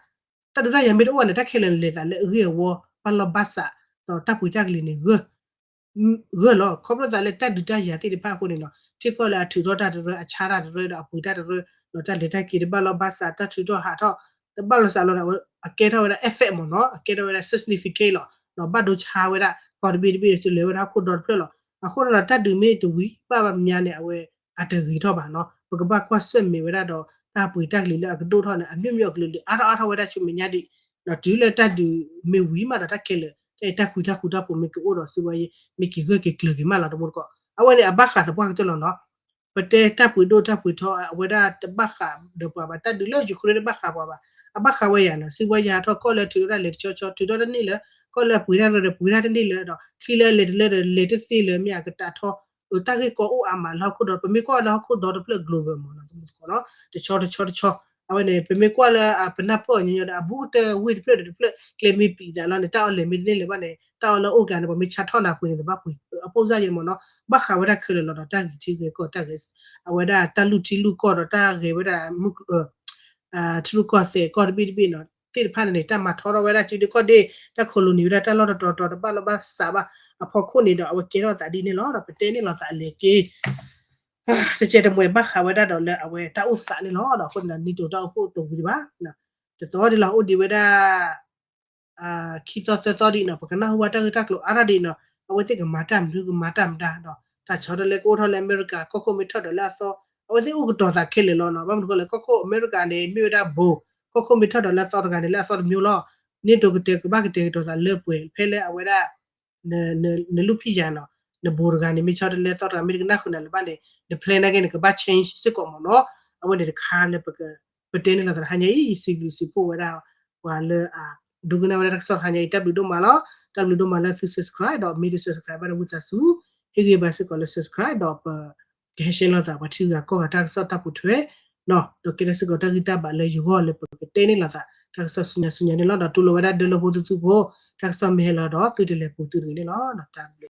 တၢ်ဒုးတၢ်ယၤမ့ၢ်တအိၣ်ဘၣ်န့ၣ် တၢ်ခဲလၢာ်လဲၤသးလၢအဂ့ၢ်အဝီ ဘၣ်လီၢ်ဘၣ်စး ဒီးတၢ်ပှ့ၤတၢ်ကလံၤန့ၣ် ဂၢၢ်လီၤ. ခီဖျိသးလၢတၢ်ဒုးတၢ်ယၤသ့ၣ်တဖၣ်အဃိန့ၣ်နီၤ, ထံကီၢ်လၢအထုးထီၣ်တၢ်တရၢ အဆါတၢ်တရၢဒီးအပှ့ၤတၢ်တရၢ ဒီးတၢ်လဲၤတၢ်က့ၤတဘၣ်လီၢ်ဘၣ်စး တၢ်ထုးထီၣ်ဟးထီၣ် တဘၣ်လီၢ်စးလီၤန့ၣ် အကဲထီၣ်ဝဲဒၣ် effect မ့ၢ်နီၤ, အကဲထီၣ်ဝဲဒၣ် significant လီၤ. ဘၣ်ဒိဆါဝဲဒၣ် ကီၢ်တဘ့ၣ်တဘ့ၣ် လဲၤဝဲဒၣ်ဟီၣ်ခိၣ်ဒီတဖျၢၣ်လီၤ. အဃိန့ၣ်ဒီး တၢ်ဒုးမ့ၢ်တဝံၤဘၣ်ဘၣ်မးန့ၣ် အဝဲအတဂ့ၤထီၣ်ဘၣ်နီၤ, ပကဘၣ်ကွၢ်ဆၢၣ်မဲာ်ဝဲဒၣ်ဒီး တၢ်ပှ့ၤတၢ်ကလံၤလၢအကဒိၣ်ထီၣ်န့ၣ် အမ့ၢ်မ့ၢ်အကလုာ်ကလုာ် အါထီၣ်အါထီၣ်ဝဲဒၣ်ဆူမဲာ်ညါဒံး, တုၤလၢတၢ်ဒုးမ့ၢ်ဝံၤမးဒီး တၢ်ခဲလၢာ် တၢ်အဲၣ်တၢ်ကွံတၢ်ဃူတၢ်ဖိးမ့ၢ်ကအိၣ်ဒီး စံးဘှါယ့ မ့ၢ်က့ၤဂၢၢ်က့ၤကျၢၤက့ၤမးလီၤ တမူတကိး. အဝဲန့ၣ် အဘၣ်ဃးသပှၢ်ကတၢၢ်လီၤနီၤ. ပတဲတၢ်ပှ့ၤဒိၣ်တၢ်ပှ့ၤထီ အဝဲဒၣ်တဘၣ်ဃးဒီးပှၤဘၣ်, တၢ်ဒုးလၢ Ukraine တဘၣ်ဃးပှၤဘၣ်, အဘၣ်ဃးဝဲယၤနီၤ, စံးဘှါယ့ဟးထီၣ်ကီၢ်လၢထုးထီၣ်တၢ်လဲၤတဆီဆီ ထုးထီၣ်တန့ၢ်လၢ, ကီၢ်လၢအပှ့ၤတၢ်တရၢဒီးပှ့ၤတၢ်တန့ၢ်လၢဒီး ချံလၢအလဲၤတလၢဒီးလဲၤတသ့လၢၤ မ့ၢ်အကတးထီ တၢ်ဂ့ၢ်ကီအိၣ်အါမးလၢဟီၣ်ခိၣ်ဒီ ပမ့ၢ်ကွၢ်လၢဟီၣ်ခိၣ်ဒီတဖျၢၣ် global မ့ၢ်နီၤ တမူတကိးနီၤ, တဆီတဆီတဆီ, အဝဲန့ၣ် ပမ့ၢ်ကွၢ်လၢအပနၢ်ပၢၢ်ညီညီဒီး အဘူးကတၢၢ်ဝ့ၢ်တဖျၢၣ်ဒီးတဖျၢၣ် ကျဲမ့ၢ်ပံးသးလီၤန့ၣ် တၢ်အီၣ်လဲၤမ့ၢ်တန့ၢ်လၢၤဘၣ်န့ၣ် တၢ်အီၣ်လၢအအိၣ်ကျါန့ၣ် ပှၤမ့ၢ်ဆါထီၣ်နၤပှ့ၤန့ၣ် တဘၣ်ပှ့ၤ အပိၢ်စၢ်ယဲၢ်မ့ၢ်နီၤ, ဘၣ်ဃးဝဲဒၣ်ခဲလၢာ်လီၤဒီး တၢ်ဂ့ၤထံဂ့ၤကီၢ် တၢ်ဂ့ၤ အဝဲဒၣ်တၢ်လူၢ်ထံလူၢ်ကီၢ်ဒီး တၢ်ဂ့ၤဝဲဒၣ်မုၢ် ထံရူၢ်ကီၢ်သဲးကီၢ်တဘ့ၣ်တဘ့ၣ်နီၤ သ့ၣ်တဖၣ်န့ၣ်န့ၣ် တၢ်မၤထီထီၣ်ဝဲဒၣ်စုဒုကီၢ်ဒ့ၣ် တၢ် colony ဝဲဒၣ်တၢ်လီၢ်တတီၤတီၤ တဘၣ်လီၢ်ဘၣ်စးဘၣ်အဖီခိၣ်န့ၣ်ဒီး အဝဲကဲထီၣ်သးဒ်န့ၣ်လီၤ. ဒီးပတဲန့ၣ်လီၤသးအလဲၤက့ၤ တကဲတမှဲၤ ဘၣ်ဃးဝဲဒၣ်ဒီးလၢအဝဲတၢ်အိၣ်သးန့ၣ်လီၤ. ဒီးအဃိန့ၣ်ဒီး NATO တၢ်အိၣ်ဖှိၣ်တဝံၤဒံးဘၣ် တသီဒံးလီၤ အိၣ်ဒံးဝဲဒၣ် ခံသီသၢသီဒံးနီၤ ပကနၢ်ဟူဘၣ်တၢ်ဂ့ၢ်တၢ်ကျိၤအါထီၣ်ဒံးနီၤ အဝဲသ့ၣ်ကမၤတၢ်မနုၤကမၤတၢ်မတၤဒီး တၢ်ဆီတလဲကအိၣ်ထီၣ်လၢအမဲရကၤ ကီၢ်ခိၣ်မ့ၢ်ထီၣ်ဒီးလၢအသီ အဝဲသ့ၣ်အိၣ်ကတီၤသးခဲလၢာ်လီၤနီၤ. ဘၣ်မနုၤဃိလဲၣ် ကီၢ်ခိၣ်အမဲရကၤန့ၣ် မ့ၢ်ဝဲဒၣ် ဘိ ကီၢ်ခိၣ်မ့ၢ်ထီၣ်ဒီးလၢအသီတဂၤန့ၣ် လၢအသီတမျိုးလီၤ. NATO ကတဲာ်ကဘၣ်ကတဲာ်ကတီၤသးလၢပှဲၤဖဲလၢအဝဲဒၣ် နလူၢ်ဖံးယၤနီၤ နဘိတဂၤန့ၣ် မ့ၢ်ဆီတလဲသီတဂၤ မ့ၢ်တကနၣ်ဃုာ်နၤလၢၤဘၣ်န့ၣ် န plan နာ်က့န့ၣ် ကဘၣ် change စ့ၢ်ကီးမ့ၢ်နီၤ. အဝဲန့ၣ်တခါလၢပက ပတဲန့ၣ်လီၤသးတဟါညါအံၤ ယစံးဘျုးစံးဖှိၣ်ဝဲဒၣ် ပှၤလၢအဒိကနၣ်ဝဲဒၣ်တၢ်ကစီၣ်တဟါညါအံၤ တၢ်ဘျုးဒိၣ်မးလီၤ. တၢ်ဘျုးဒိၣ်မးလၢသု subscribe ဒီးမ့ၢ်တ subscribe ဘၣ်ဒီးဝံသးစူၤ ဟ့ၣ်ဂံၢ်ဘါစ့ၢ်ကီးလၢ subscribe ဒီးပ ကဟဲ share လိာ်သးပှၤထံဂၤကီၢ်ဂၤတၢ်ကစီၣ်တၢ်ပိာ်ထွဲ ဒီးကဲထီၣ်စ့ၢ်ကီးတၢ်ဂံၢ်တၢ်ဘါလၢယဂီၢ်လၢပကတဲန့ၣ်လီၤသး တၢ်ကစီၣ်ဆူညါဆူညါန့ၣ်လီၤ. ဒီးတူၢ်လိာ်ဝဲဒၣ်ဒၢလၢဖိသုသုဖိ တၢ်ကစီၣ်မ့ၢ်ဟဲလီၤဒီးသုတလဲၤပူၤသုတဂ့ၤန့ၣ်လီၤ. တၢ်ဘျုး